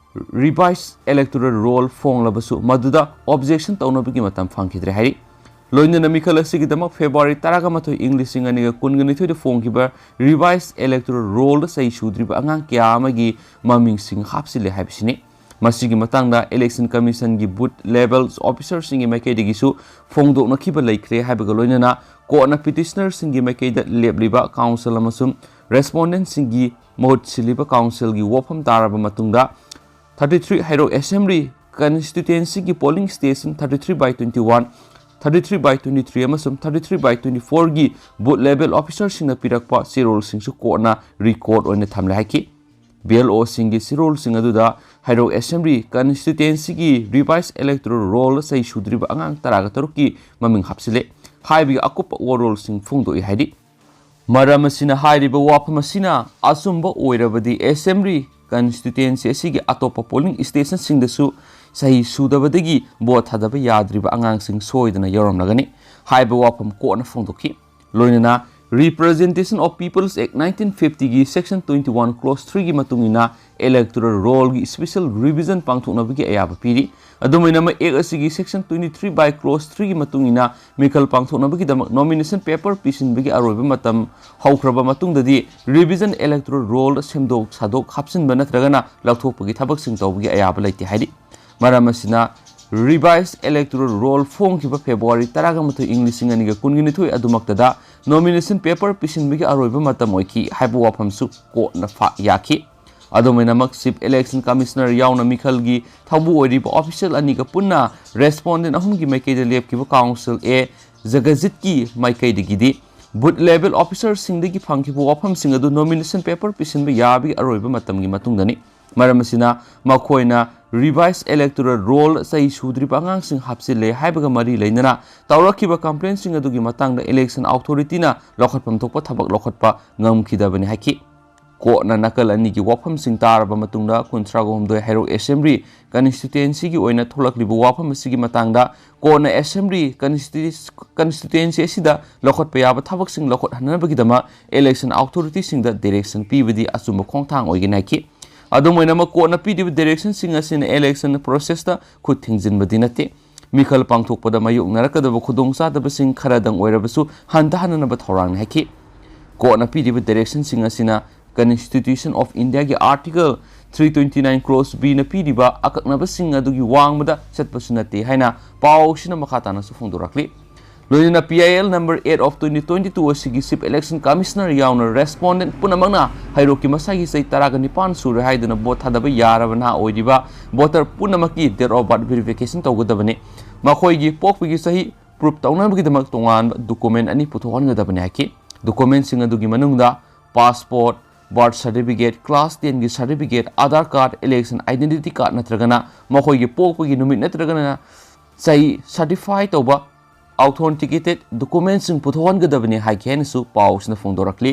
revised electoral roll ꯐꯣꯡꯂꯕꯁꯨ ꯃꯗꯨꯗ objection ꯇꯧꯅꯕꯒꯤ ꯃꯇꯝ ꯐꯪꯈꯤꯗ꯭ꯔꯦ ꯍꯥꯏꯔꯤ꯫ ꯂꯣꯏꯅꯅ ꯃꯤꯈꯜ ꯑꯁꯤꯒꯤꯗꯃꯛ ꯐꯦꯕ꯭ꯔꯨꯋꯥꯔꯤ ꯇꯔꯥꯃꯥꯊꯣꯏ, ꯏꯪ ꯂꯤꯁꯤꯡ ꯑꯅꯤꯒ ꯀꯨꯟꯅꯤꯊꯣꯏꯗ ꯐꯣꯡꯈꯤꯕ revised electoral rollꯗ ꯁꯍꯤ ꯁꯨꯗ꯭ꯔꯤꯕ ꯑꯉꯥꯡ ꯀꯌꯥ ꯑꯃꯒꯤ ꯃꯃꯤꯡꯁꯤꯡ ꯍꯥꯞꯆꯤꯜꯂꯦ ꯍꯥꯏꯕꯁꯤꯅꯤ꯫ ꯃꯁꯤꯒꯤ ꯃꯇꯥꯡꯗ election commissionꯒꯤ booth level officerꯁꯤꯡꯒꯤ ꯃꯥꯏꯀꯩꯗꯒꯤꯁꯨ ꯐꯣꯡꯗꯣꯛꯅꯈꯤꯕ ꯂꯩꯈ꯭ꯔꯦ ꯍꯥꯏꯕꯒ ꯂꯣꯏꯅꯅ courtꯅ petitionerꯁꯤꯡꯒꯤ ꯃꯥꯏꯀꯩꯗ ꯂꯦꯞꯂꯤꯕ counsel ꯑꯃꯁꯨꯡ respondentꯁꯤꯡꯒꯤ ꯃꯍꯨꯠ ꯁꯤꯜꯂꯤꯕ councilꯒꯤ ꯋꯥꯐꯝ ꯇꯥꯔꯕ ꯃꯇꯨꯡꯗ, thirty three Heirok assembly constituencyꯒꯤ polling station thirty three by twenty one, thirty three by twenty three ꯑꯃꯁꯨꯡ thirty three by twenty fourꯒꯤ booth level officerꯁꯤꯡꯅ ꯄꯤꯔꯛꯄ ꯆꯦꯔꯣꯜꯁꯤꯡꯁꯨ courtꯅ record ꯑꯣꯏꯅ ꯊꯝꯂꯦ ꯍꯥꯏꯈꯤ꯫ BLOꯁꯤꯡꯒꯤ ꯆꯦꯔꯣꯜꯁꯤꯡ ꯑꯗꯨꯗ ꯍꯩꯔꯣꯛ assembly constituencyꯒꯤ revised electoral rollꯗ ꯁꯍꯤ ꯁꯨꯗ꯭ꯔꯤꯕ ꯑꯉꯥꯡ ꯇꯔꯥꯒ ꯇꯔꯨꯛꯀꯤ ꯃꯃꯤꯡ ꯍꯥꯞꯆꯤꯜꯂꯦ꯫ ꯍꯥꯏꯕꯒꯤ ꯑꯀꯨꯞꯄ ꯋꯥꯔꯣꯜꯁꯤꯡ ꯐꯣꯡꯗꯣꯛꯏ ꯍꯥꯏꯔꯤ꯫ ꯃꯔꯝ ꯑꯁꯤꯅ ꯍꯥꯏꯔꯤꯕ ꯋꯥꯐꯝ ꯑꯁꯤꯅ ꯑꯆꯨꯝꯕ ꯑꯣꯏꯔꯕꯗꯤ assembly constituency ꯑꯁꯤꯒꯤ ꯑꯇꯣꯞꯄ polling stationꯁꯤꯡꯗꯁꯨ ꯁꯍꯤ ꯁꯨꯗꯕꯗꯒꯤ vote ꯊꯥꯗꯕ ꯌꯥꯗ꯭ꯔꯤꯕ ꯑꯉꯥꯡꯁꯤꯡ ꯁꯣꯏꯗꯅ ꯌꯥꯎꯔꯝꯂꯒꯅꯤ ꯍꯥꯏꯕ ꯋꯥꯐꯝ courtꯅ ꯐꯣꯡꯗꯣꯛꯈꯤ꯫ ꯂꯣꯏꯅꯅ Representation of People's Act nineteen fiftyꯒꯤ section twenty one clause threeꯒꯤ ꯃꯇꯨꯡ ꯏꯟꯅ electoral rollꯒꯤ special revision ꯄꯥꯡꯊꯣꯛꯅꯕꯒꯤ ꯑꯌꯥꯕ ꯄꯤꯔꯤ꯫ ꯑꯗꯨꯝ ꯑꯣꯏꯅꯃꯛ, act ꯑꯁꯤꯒꯤ section twenty three by clause threeꯒꯤ ꯃꯇꯨꯡ ꯏꯟꯅ ꯃꯤꯈꯜ ꯄꯥꯡꯊꯣꯛꯅꯕꯒꯤꯗꯃꯛ nomination paper ꯄꯤꯁꯤꯟꯕꯒꯤ ꯑꯔꯣꯏꯕ ꯃꯇꯝ ꯍꯧꯈ꯭ꯔꯕ ꯃꯇꯨꯡꯗꯗꯤ revision electoral rollꯗ ꯁꯦꯝꯗꯣꯛ ꯁꯥꯗꯣꯛ ꯍꯥꯞꯆꯤꯟꯕ ꯅꯠꯇ꯭ꯔꯒꯅ ꯂꯧꯊꯣꯛꯄꯒꯤ ꯊꯕꯛꯁꯤꯡ ꯇꯧꯕꯒꯤ ꯑꯌꯥꯕ ꯂꯩꯇꯦ ꯍꯥꯏꯔꯤ꯫ ꯃꯔꯝ ꯑꯁꯤꯅ, revised electoral roll ꯐꯣꯡꯈꯤꯕ ꯐꯦꯕ꯭ꯔꯨꯋꯥꯔꯤ ꯇꯔꯥꯃꯥꯊꯣꯏ, ꯏꯪ ꯂꯤꯁꯤꯡ ꯑꯅꯤꯒ ꯀꯨꯟꯅꯤꯊꯣꯏ ꯑꯗꯨꯃꯛꯇꯗ nomination paper ꯄꯤꯁꯤꯟꯕꯒꯤ ꯑꯔꯣꯏꯕ ꯃꯇꯝ ꯑꯣꯏꯈꯤ ꯍꯥꯏꯕ ꯋꯥꯐꯝꯁꯨ courtꯅ ꯐꯥ-, ꯌꯥꯈꯤ꯫ ꯑꯗꯨꯝ ꯑꯣꯏꯅꯃꯛ, Chief Election Commissioner ꯌꯥꯎꯅ ꯃꯤꯈꯜꯒꯤ ꯊꯧꯕꯨ ꯑꯣꯏꯔꯤꯕ official ꯑꯅꯤꯒ ꯄꯨꯟꯅ respondent ꯑꯍꯨꯝꯒꯤ ꯃꯥꯏꯀꯩꯗ ꯂꯦꯞꯈꯤꯕ counsel A ꯖꯒꯖꯤꯠꯀꯤ ꯃꯥꯏꯀꯩꯗꯒꯤꯗꯤ booth level officerꯁꯤꯡꯗꯒꯤ ꯐꯪꯈꯤꯕ ꯋꯥꯐꯝꯁꯤꯡ ꯑꯗꯨ nomination paper ꯄꯤꯁꯤꯟꯕ ꯌꯥꯕꯒꯤ ꯑꯔꯣꯏꯕ ꯃꯇꯝꯒꯤ ꯃꯇꯨꯡꯗꯅꯤ꯫ ꯃꯔꯝ ꯑꯁꯤꯅ, ꯃꯈꯣꯏꯅ revised electoral roll ꯁꯍꯤ ꯁꯨꯗ꯭ꯔꯤꯕ ꯑꯉꯥꯡꯁꯤꯡ ꯍꯥꯞꯆꯤꯜꯂꯦ ꯍꯥꯏꯕꯒ ꯃꯔꯤ ꯂꯩꯅꯅ ꯇꯧꯔꯛꯈꯤꯕ complaintꯁꯤꯡ ꯑꯗꯨꯒꯤ ꯃꯇꯥꯡꯗ election authorityꯅ ꯂꯧꯈꯠꯐꯝ ꯊꯣꯛꯄ ꯊꯕꯛ ꯂꯧꯈꯠꯄ ꯉꯝꯈꯤꯗꯕꯅꯤ ꯍꯥꯏꯈꯤ꯫ ꯀꯣꯔꯠꯅ ꯅꯥꯀꯜ ꯑꯅꯤꯒꯤ ꯋꯥꯐꯝꯁꯤꯡ ꯇꯥꯔꯕ ꯃꯇꯨꯡꯗ, ꯀꯨꯟꯊ꯭ꯔꯥꯒ ꯍꯨꯝꯗꯣꯏ ꯍꯩꯔꯣꯛ ꯑꯦꯁꯦꯝꯕ꯭ꯂꯤ ꯀꯟꯁꯇꯤꯇ꯭ꯋꯦꯟꯁꯤꯒꯤ ꯑꯣꯏꯅ ꯊꯣꯛꯂꯛꯂꯤꯕ ꯋꯥꯐꯝ ꯑꯁꯤꯒꯤ ꯃꯇꯥꯡꯗ ꯀꯣꯔꯠꯅ ꯑꯦꯁꯦꯝꯕ꯭ꯂꯤ ꯀꯟꯁꯇꯤꯇ꯭ꯌꯨ-, ꯀꯟꯁꯇꯤꯇ꯭ꯋꯦꯟꯁꯤ ꯑꯁꯤꯗ ꯂꯧꯈꯠꯄ ꯌꯥꯕ ꯊꯕꯛꯁꯤꯡ ꯂꯧꯈꯠꯍꯟꯅꯕꯒꯤꯗꯃꯛ ꯏꯂꯦꯛꯁꯟ ꯑꯣꯊꯣꯔꯤꯇꯤꯁꯤꯡꯗ ꯗꯤꯔꯦꯛꯁꯟ ꯄꯤꯕꯗꯤ ꯑꯆꯨꯝꯕ ꯈꯣꯡꯊꯥꯡ ꯑꯣꯏꯒꯅꯤ ꯍꯥꯏꯈꯤ꯫ ꯑꯗꯨꯝ ꯑꯣꯏꯅꯃꯛ, ꯀꯣꯔꯠꯅ ꯄꯤꯔꯤꯕ ꯗꯤꯔꯦꯛꯁꯟꯁꯤꯡ ꯑꯁꯤꯅ ꯏꯂꯦꯛꯁꯟ ꯄ꯭ꯔꯣꯁꯦꯁꯇ ꯈꯨꯠ ꯊꯤꯡꯖꯤꯟꯕꯗꯤ ꯅꯠꯇꯦ꯫ ꯃꯤꯈꯜ ꯄꯥꯡꯊꯣꯛꯄꯗ ꯃꯥꯌꯣꯛꯅꯔꯛꯀꯗꯕ ꯈꯨꯗꯣꯡꯆꯥꯗꯕꯁꯤꯡ ꯈꯔꯗꯪ ꯑꯣꯏꯔꯕꯁꯨ ꯍꯟꯊꯍꯟꯅꯅꯕ ꯊꯧꯔꯥꯡꯅꯤ ꯍꯥꯏꯈꯤ꯫ ꯀꯣꯔꯠꯅ ꯄꯤꯔꯤꯕ ꯗꯤꯔꯦꯛꯁꯟꯁꯤꯡ ꯑꯁꯤꯅ Constitution of Indiaꯒꯤ Article three twenty nine clause Bꯅ ꯄꯤꯔꯤꯕ ꯑꯀꯛꯅꯕꯁꯤꯡ ꯑꯗꯨꯒꯤ ꯋꯥꯡꯃꯗ ꯆꯠꯄꯁꯨ ꯅꯠꯇꯦ ꯍꯥꯏꯅ ꯄꯥꯎ ꯑꯁꯤꯅ ꯃꯈꯥ ꯇꯥꯅꯁꯨ ꯐꯣꯡꯗꯣꯔꯛꯂꯤ꯫ ꯂꯣꯏꯅꯅ P I L number eight of twenty twenty-two ꯑꯁꯤꯒꯤ Chief Election Commissioner ꯌꯥꯎꯅ respondent ꯄꯨꯝꯅꯃꯛꯅ ꯍꯩꯔꯣꯛꯀꯤ ꯃꯁꯥꯒꯤ ꯆꯍꯤ ꯇꯔꯥꯒ ꯅꯤꯄꯥꯟ ꯁꯨꯔꯦ ꯍꯥꯏꯗꯨꯅ ꯚꯣꯠ ꯊꯥꯗꯕ ꯌꯥꯔꯕ ꯅꯍꯥ ꯑꯣꯏꯔꯤꯕ voter ꯄꯨꯝꯅꯃꯛꯀꯤ date of birth verification ꯇꯧꯒꯗꯕꯅꯤ꯫ ꯃꯈꯣꯏꯒꯤ ꯄꯣꯛꯄꯒꯤ ꯆꯍꯤ proof ꯇꯧꯅꯕꯒꯤꯗꯃꯛ ꯇꯣꯉꯥꯟꯕ document ꯑꯅꯤ ꯄꯨꯊꯣꯛꯍꯟꯒꯗꯕꯅꯤ ꯍꯥꯏꯈꯤ꯫ Documentꯁꯤꯡ ꯑꯗꯨꯒꯤ ꯃꯅꯨꯡꯗ passport, birth certificate, class tenꯒꯤ certificate, Aadhaar card, election identity card ꯅꯠꯇ꯭ꯔꯒꯅ ꯃꯈꯣꯏꯒꯤ ꯄꯣꯛꯄꯒꯤ ꯅꯨꯃꯤꯠ ꯅꯠꯇ꯭ꯔꯒꯅ ꯆꯍꯤ certify ꯇꯧꯕ authenticated documentꯁꯤꯡ ꯄꯨꯊꯣꯛꯍꯟꯒꯗꯕꯅꯤ ꯍꯥꯏꯈꯤ ꯍꯥꯏꯅꯁꯨ ꯄꯥꯎꯁꯤꯅ ꯐꯣꯡꯗꯣꯔꯛꯂꯤ꯫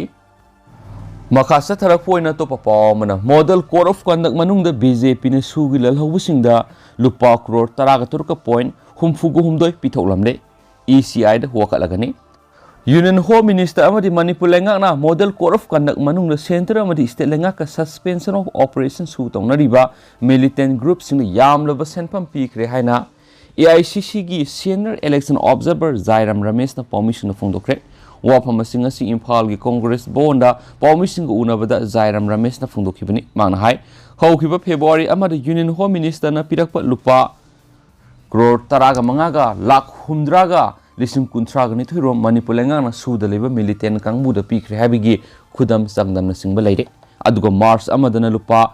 ꯃꯈꯥ ꯆꯠꯊꯔꯛꯄ ꯑꯣꯏꯅ ꯑꯇꯣꯞꯄ ꯄꯥꯎ ꯑꯃꯅ, Model Code of Conduct ꯃꯅꯨꯡꯗ B J Pꯅ ꯁꯨꯒꯤ ꯂꯜꯍꯧꯕꯁꯤꯡꯗ ꯂꯨꯄꯥ ꯀ꯭ꯔꯣꯔ ꯇꯔꯥꯒ ꯇꯔꯨꯛꯀ ꯄꯣꯏꯟ ꯍꯨꯝꯐꯨꯒ ꯍꯨꯝꯗꯣꯏ ꯄꯤꯊꯣꯛꯂꯝꯂꯦ꯫ E C Iꯗ ꯋꯥꯀꯠꯂꯒꯅꯤ꯫ Union Home Minister ꯑꯃꯗꯤ ꯃꯅꯤꯄꯨꯔ ꯂꯩꯉꯥꯛꯅ Model Code of Conduct ꯃꯅꯨꯡꯗ centre ꯑꯃꯗꯤ state ꯂꯩꯉꯥꯛꯀ suspension of operation ꯁꯨ ꯇꯧꯅꯔꯤꯕ militant groupꯁꯤꯡꯗ ꯌꯥꯝꯂꯕ ꯁꯦꯟꯐꯝ ꯄꯤꯈ꯭ꯔꯦ ꯍꯥꯏꯅ A I C Cꯒꯤ senior election observer ꯖꯥꯏꯔꯥꯝ ꯔꯃꯦꯁꯅ ꯄꯥꯎꯃꯤꯁꯤꯡꯗ ꯐꯣꯡꯗꯣꯛꯈ꯭ꯔꯦ꯫ ꯋꯥꯐꯝꯁꯤꯡ ꯑꯁꯤ ꯏꯝꯐꯥꯜꯒꯤ Congress ꯚꯋꯟꯗ ꯄꯥꯎꯃꯤꯁꯤꯡꯒ ꯎꯅꯕꯗ ꯖꯥꯏꯔꯥꯝ ꯔꯃꯦꯁꯅ ꯐꯣꯡꯗꯣꯛꯈꯤꯕꯅꯤ꯫ ꯃꯍꯥꯛꯅ ꯍꯥꯏ, ꯍꯧꯈꯤꯕ February ꯑꯃꯗ Union Home Ministerꯅ ꯄꯤꯔꯛꯄ ꯂꯨꯄꯥ ꯀ꯭ꯔꯣꯔ ꯇꯔꯥꯒ ꯃꯉꯥꯒ ꯂꯥꯈ ꯍꯨꯝꯗ꯭ꯔꯥꯒ ꯂꯤꯁꯤꯡ ꯀꯨꯟꯊ꯭ꯔꯥꯒ ꯅꯤꯊꯣꯏ ꯔꯣꯝ ꯃꯅꯤꯄꯨꯔ ꯂꯩꯉꯥꯛꯅ ꯁꯨꯗ ꯂꯩꯕ militant ꯀꯥꯡꯕꯨꯗ ꯄꯤꯈ꯭ꯔꯦ ꯍꯥꯏꯕꯒꯤ ꯈꯨꯗꯝ ꯆꯥꯡꯗꯝꯅꯆꯤꯡꯕ ꯂꯩꯔꯦ꯫ ꯑꯗꯨꯒ March ꯑꯃꯗꯅ ꯂꯨꯄꯥ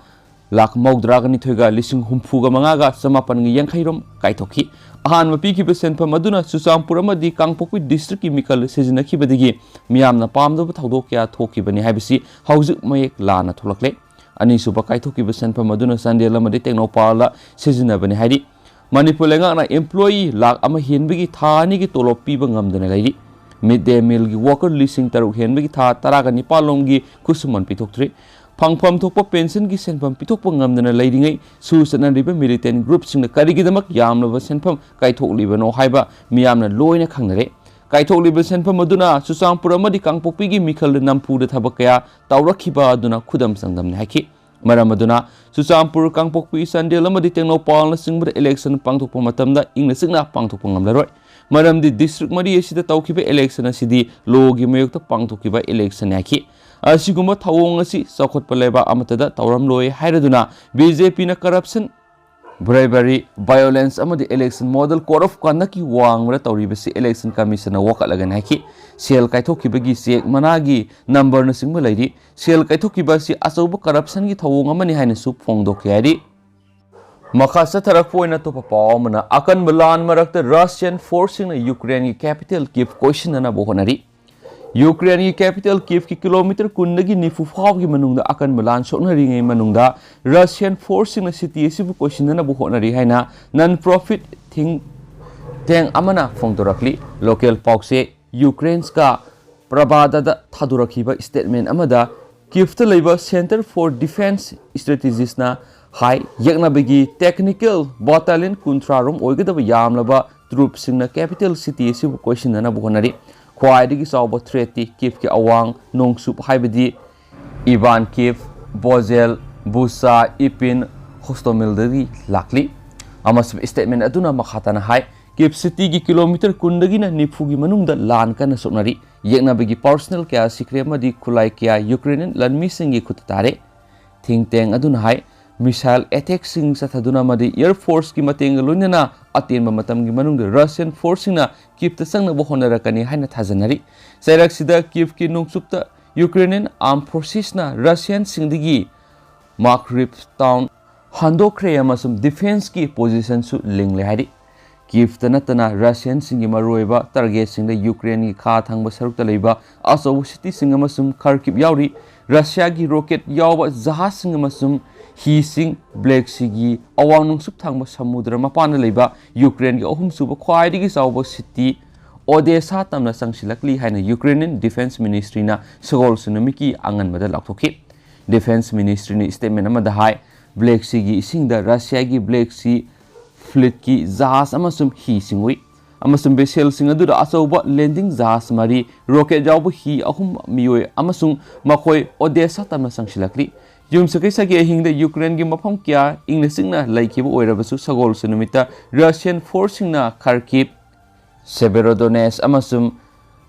ꯂꯥꯈ ꯃꯧꯗ꯭ꯔꯥꯒ ꯅꯤꯊꯣꯏꯒ ꯂꯤꯁꯤꯡ ꯍꯨꯝꯐꯨꯒ ꯃꯉꯥꯒ ꯆꯃꯥꯄꯟꯒ ꯌꯥꯡꯈꯩ ꯔꯣꯝ ꯀꯥꯏꯊꯣꯛꯈꯤ꯫ ꯑꯍꯥꯟꯕ ꯄꯤꯈꯤꯕ ꯁꯦꯟꯐꯝ ꯑꯗꯨꯅ ꯆꯨꯔꯆꯥꯟꯄꯨꯔ ꯑꯃꯗꯤ ꯀꯥꯡꯄꯣꯛꯄꯤ districtꯀꯤ ꯃꯤꯈꯜ ꯁꯤꯖꯤꯟꯅꯈꯤꯕꯗꯒꯤ ꯃꯤꯌꯥꯝꯅ ꯄꯥꯝꯗꯕ ꯊꯧꯗꯣꯛ ꯀꯌꯥ ꯊꯣꯛꯈꯤꯕꯅꯤ ꯍꯥꯏꯕꯁꯤ ꯍꯧꯖꯤꯛ ꯃꯌꯦꯛ ꯂꯥꯅ ꯊꯣꯛꯂꯛꯂꯦ꯫ ꯑꯅꯤꯁꯨꯕ ꯀꯥꯏꯊꯣꯛꯈꯤꯕ ꯁꯦꯟꯐꯝ ꯑꯗꯨꯅ ꯆꯥꯟꯗꯦꯜ ꯑꯃꯗꯤ ꯇꯦꯡꯅꯧꯄꯜꯗ ꯁꯤꯖꯤꯟꯅꯕꯅꯤ ꯍꯥꯏꯔꯤ꯫ ꯃꯅꯤꯄꯨꯔ ꯂꯩꯉꯥꯛꯅ employee ꯂꯥꯈ ꯑꯃ ꯍꯦꯟꯕꯒꯤ ꯊꯥ ꯑꯅꯤꯒꯤ ꯇꯣꯂꯣꯞ ꯄꯤꯕ ꯉꯝꯗꯅ ꯂꯩꯔꯤ꯫ Mid day mealꯒꯤ worker ꯂꯤꯁꯤꯡ ꯇꯔꯨꯛ ꯍꯦꯟꯕꯒꯤ ꯊꯥ ꯇꯔꯥꯒ ꯅꯤꯄꯥꯜ ꯂꯣꯝꯒꯤ ꯈꯨꯠꯁꯨꯃꯟ ꯄꯤꯊꯣꯛꯇ꯭ꯔꯤ꯫ ꯐꯪꯐꯝ ꯊꯣꯛꯄ ꯄꯦꯟꯁꯟꯒꯤ ꯁꯦꯟꯐꯝ ꯄꯤꯊꯣꯛꯄ ꯉꯝꯗꯅ ꯂꯩꯔꯤꯉꯩ ꯁꯨ ꯆꯠꯅꯔꯤꯕ militant groupꯁꯤꯡꯅ ꯀꯔꯤꯒꯤꯗꯃꯛ ꯌꯥꯝꯂꯕ ꯁꯦꯟꯐꯝ ꯀꯥꯏꯊꯣꯛꯂꯤꯕꯅꯣ ꯍꯥꯏꯕ ꯃꯤꯌꯥꯝꯅ ꯂꯣꯏꯅ ꯈꯪꯅꯔꯦ꯫ ꯀꯥꯏꯊꯣꯛꯂꯤꯕ ꯁꯦꯟꯐꯝ ꯑꯗꯨꯅ ꯆꯨꯔꯆꯥꯟꯄꯨꯔ ꯑꯃꯗꯤ ꯀꯥꯡꯄꯣꯛꯄꯤꯒꯤ ꯃꯤꯈꯜꯗ ꯅꯝꯐꯨꯗ ꯊꯕꯛ ꯀꯌꯥ ꯇꯧꯔꯛꯈꯤꯕ ꯑꯗꯨꯅ ꯈꯨꯗꯝ ꯆꯥꯡꯗꯝꯅꯤ ꯍꯥꯏꯈꯤ꯫ ꯃꯔꯝ ꯑꯗꯨꯅ ꯆꯨꯔꯆꯥꯟꯄꯨꯔ, ꯀꯥꯡꯄꯣꯛꯄꯤ, ꯆꯥꯟꯗꯦꯜ ꯑꯃꯗꯤ ꯇꯦꯡꯅꯧꯄꯜꯅꯆꯤꯡꯕꯗ election ꯄꯥꯡꯊꯣꯛꯄ ꯃꯇꯝꯗ ꯏꯪꯅ ꯆꯤꯛꯅ ꯄꯥꯡꯊꯣꯛꯄ ꯉꯝꯂꯔꯣꯏ꯫ ꯃꯔꯝꯗꯤ district ꯃꯔꯤ ꯑꯁꯤꯗ ꯇꯧꯈꯤꯕ election ꯑꯁꯤꯗꯤ lawꯒꯤ ꯃꯥꯌꯣꯛꯇ ꯄꯥꯡꯊꯣꯛꯈꯤꯕ election ꯍꯥꯏꯈꯤ꯫ ꯑꯁꯤꯒꯨꯝꯕ ꯊꯧꯑꯣꯡ ꯑꯁꯤ ꯆꯥꯎꯈꯠꯄ ꯂꯩꯕꯥꯛ ꯑꯃꯠꯇꯗ ꯇꯧꯔꯝꯂꯣꯏ ꯍꯥꯏꯔꯗꯨꯅ BJPꯅ corruption, bribery, violence ꯑꯃꯗꯤ election model code of conductꯀꯤ ꯋꯥꯡꯃꯗ ꯇꯧꯔꯤꯕꯁꯤ election commissionꯅ ꯋꯥꯀꯠꯂꯒꯅꯤ ꯍꯥꯏꯈꯤ꯫ ꯁꯦꯜ ꯀꯥꯏꯊꯣꯛꯈꯤꯕꯒꯤ cheque ꯃꯅꯥꯒꯤ numberꯅꯆꯤꯡꯕ ꯂꯩꯔꯤ꯫ ꯁꯦꯜ ꯀꯥꯏꯊꯣꯛꯈꯤꯕ ꯑꯁꯤ ꯑꯆꯧꯕ corruptionꯒꯤ ꯊꯧꯑꯣꯡ ꯑꯃꯅꯤ ꯍꯥꯏꯅꯁꯨ ꯐꯣꯡꯗꯣꯛꯈꯤ ꯍꯥꯏꯔꯤ꯫ ꯃꯈꯥ ꯆꯠꯊꯔꯛꯄ ꯑꯣꯏꯅ ꯑꯇꯣꯞꯄ ꯄꯥꯎ ꯑꯃꯅ, ꯑꯀꯟꯕ ꯂꯥꯟ ꯃꯔꯛꯇ Russian forceꯁꯤꯡꯅ Ukraineꯒꯤ capital Kyiv ꯀꯣꯏꯁꯤꯟꯅꯅꯕ ꯍꯣꯠꯅꯔꯤ꯫ Ukraineꯒꯤ capital Kyivꯀꯤ kilometre ꯀꯨꯟꯗꯒꯤ ꯅꯤꯐꯨ ꯐꯥꯎꯕꯒꯤ ꯃꯅꯨꯡꯗ ꯑꯀꯟꯕ ꯂꯥꯟ ꯁꯣꯛꯅꯔꯤꯉꯩ ꯃꯅꯨꯡꯗ Russian forceꯁꯤꯡꯅ city ꯑꯁꯤꯕꯨ ꯀꯣꯏꯁꯤꯟꯅꯅꯕ ꯍꯣꯠꯅꯔꯤ ꯍꯥꯏꯅ non-profit think tank ꯑꯃꯅ ꯐꯣꯡꯗꯣꯔꯛꯂꯤ꯫ Local ꯄꯥꯎꯆꯦ Ukrainska Pravdada ꯊꯥꯗꯣꯔꯛꯈꯤꯕ statement ꯑꯃꯗ Kyivꯇ ꯂꯩꯕ Center for Defense Strategiesꯅ high, ꯌꯦꯛꯅꯕꯒꯤ technical battalion ꯀꯨꯟꯊ꯭ꯔꯥ ꯔꯣꯝ ꯑꯣꯏꯒꯗꯕ ꯌꯥꯝꯂꯕ troops ꯁꯤꯡꯅ capital city ꯑꯁꯤꯕꯨ ꯀꯣꯏꯁꯤꯟꯅꯅꯕ ꯍꯣꯠꯅꯔꯤ꯫ ꯈ꯭ꯋꯥꯏꯗꯒꯤ ꯆꯥꯎꯕ threatꯇꯤ Kyivꯀꯤ ꯑꯋꯥꯡ ꯅꯣꯡꯆꯨꯞ ꯍꯥꯏꯕꯗꯤ Ivan Kyiv, Vozel, Bucha, Irpin, Hostomel ꯗꯒꯤ ꯂꯥꯛꯂꯤ꯫ ꯑꯃꯁꯨꯡ statement ꯑꯗꯨꯅ ꯃꯈꯥ ꯇꯥꯅ ꯍꯥꯏ, Kyiv cityꯒꯤ kilometre ꯀꯨꯟꯗꯒꯤꯅ ꯅꯤꯐꯨꯒꯤ ꯃꯅꯨꯡꯗ ꯂꯥꯟ ꯀꯟꯅ ꯁꯣꯛꯅꯔꯤ꯫ ꯌꯦꯛꯅꯕꯒꯤ personnel ꯀꯌꯥ ꯁꯤꯈ꯭ꯔꯦ ꯑꯃꯗꯤ ꯈꯨꯠꯂꯥꯏ ꯀꯌꯥ Ukrainian ꯂꯥꯟꯃꯤꯁꯤꯡꯒꯤ ꯈꯨꯠꯇ ꯇꯥꯔꯦ꯫ Think tank ꯑꯗꯨꯅ ꯍꯥꯏ, missile attackꯁꯤꯡ ꯆꯠꯊꯗꯨꯅ ꯑꯃꯗꯤ air forceꯀꯤ ꯃꯇꯦꯡꯒ ꯂꯣꯏꯅꯅ ꯑꯇꯦꯟꯕ ꯃꯇꯝꯒꯤ ꯃꯅꯨꯡꯗ Russian forceꯁꯤꯡꯅ Kyivꯇ ꯆꯪꯅꯕ ꯍꯣꯠꯅꯔꯛꯀꯅꯤ ꯍꯥꯏꯅ ꯊꯥꯖꯅꯔꯤ꯫ ꯆꯩꯔꯛꯁꯤꯗ Kyivꯀꯤ ꯅꯣꯡꯆꯨꯞꯇ Ukrainian Armed Forcesꯅ Russianꯁꯤꯡꯗꯒꯤ Makariv town ꯍꯟꯗꯣꯛꯈ꯭ꯔꯦ ꯑꯃꯁꯨꯡ defenceꯀꯤ positionꯁꯨ ꯂꯤꯡꯂꯦ ꯍꯥꯏꯔꯤ꯫ Kyivꯇ ꯅꯠꯇꯅ Russianꯁꯤꯡꯒꯤ ꯃꯔꯨꯑꯣꯏꯕ targetꯁꯤꯡꯗ Ukraineꯒꯤ ꯈꯥ ꯊꯪꯕ ꯁꯔꯨꯛꯇ ꯂꯩꯕ ꯑꯆꯧꯕ cityꯁꯤꯡ ꯑꯃꯁꯨꯡ Kharkiv ꯌꯥꯎꯔꯤ꯫ Russiaꯒꯤ rocket ꯌꯥꯎꯕ ꯖꯍꯥꯖꯁꯤꯡ ꯑꯃꯁꯨꯡ ꯍꯤꯁꯤꯡ Black Seaꯒꯤ ꯑꯋꯥꯡ ꯅꯣꯡꯆꯨꯞ ꯊꯪꯕ ꯁꯃꯨꯗ꯭ꯔ ꯃꯄꯥꯟꯗ ꯂꯩꯕ Ukraineꯒꯤ ꯑꯍꯨꯝꯁꯨꯕ ꯈ꯭ꯋꯥꯏꯗꯒꯤ ꯆꯥꯎꯕ city Odessa ꯇꯝꯅ ꯆꯪꯁꯤꯜꯂꯛꯂꯤ ꯍꯥꯏꯅ Ukrainian Defense Ministryꯅ ꯁꯒꯣꯜꯁꯦꯟ ꯅꯨꯃꯤꯠꯀꯤ ꯑꯉꯟꯕꯗ ꯂꯥꯎꯊꯣꯛꯈꯤ꯫ Defense Ministryꯅ statement ꯑꯃꯗ ꯍꯥꯏ, Black Seaꯒꯤ ꯏꯁꯤꯡꯗ Russiaꯒꯤ Black Sea Fleetꯀꯤ ꯖꯍꯥꯖ ꯑꯃꯁꯨꯡ ꯍꯤꯁꯤꯡ ꯎꯏ, ꯑꯃꯁꯨꯡ vesselꯁꯤꯡ ꯑꯗꯨꯗ ꯑꯆꯧꯕ landing ꯖꯍꯥꯖ ꯃꯔꯤ, rocket ꯌꯥꯎꯕ ꯍꯤ ꯑꯍꯨꯝ, ꯃꯤꯑꯣꯏ ꯑꯃꯁꯨꯡ ꯃꯈꯣꯏ Odessa ꯇꯝꯅ ꯆꯪꯁꯤꯜꯂꯛꯂꯤ꯫ ꯌꯨꯝꯁꯀꯩꯁꯒꯤ ꯑꯍꯤꯡꯗ Ukraineꯒꯤ ꯃꯐꯝ ꯀꯌꯥ ꯏꯪꯅ ꯆꯤꯛꯅ ꯂꯩꯈꯤꯕ ꯑꯣꯏꯔꯕꯁꯨ, ꯁꯒꯣꯜꯁꯦꯟ ꯅꯨꯃꯤꯠꯇ Russian forceꯁꯤꯡꯅ Kharkiv, Severodonetsk ꯑꯃꯁꯨꯡ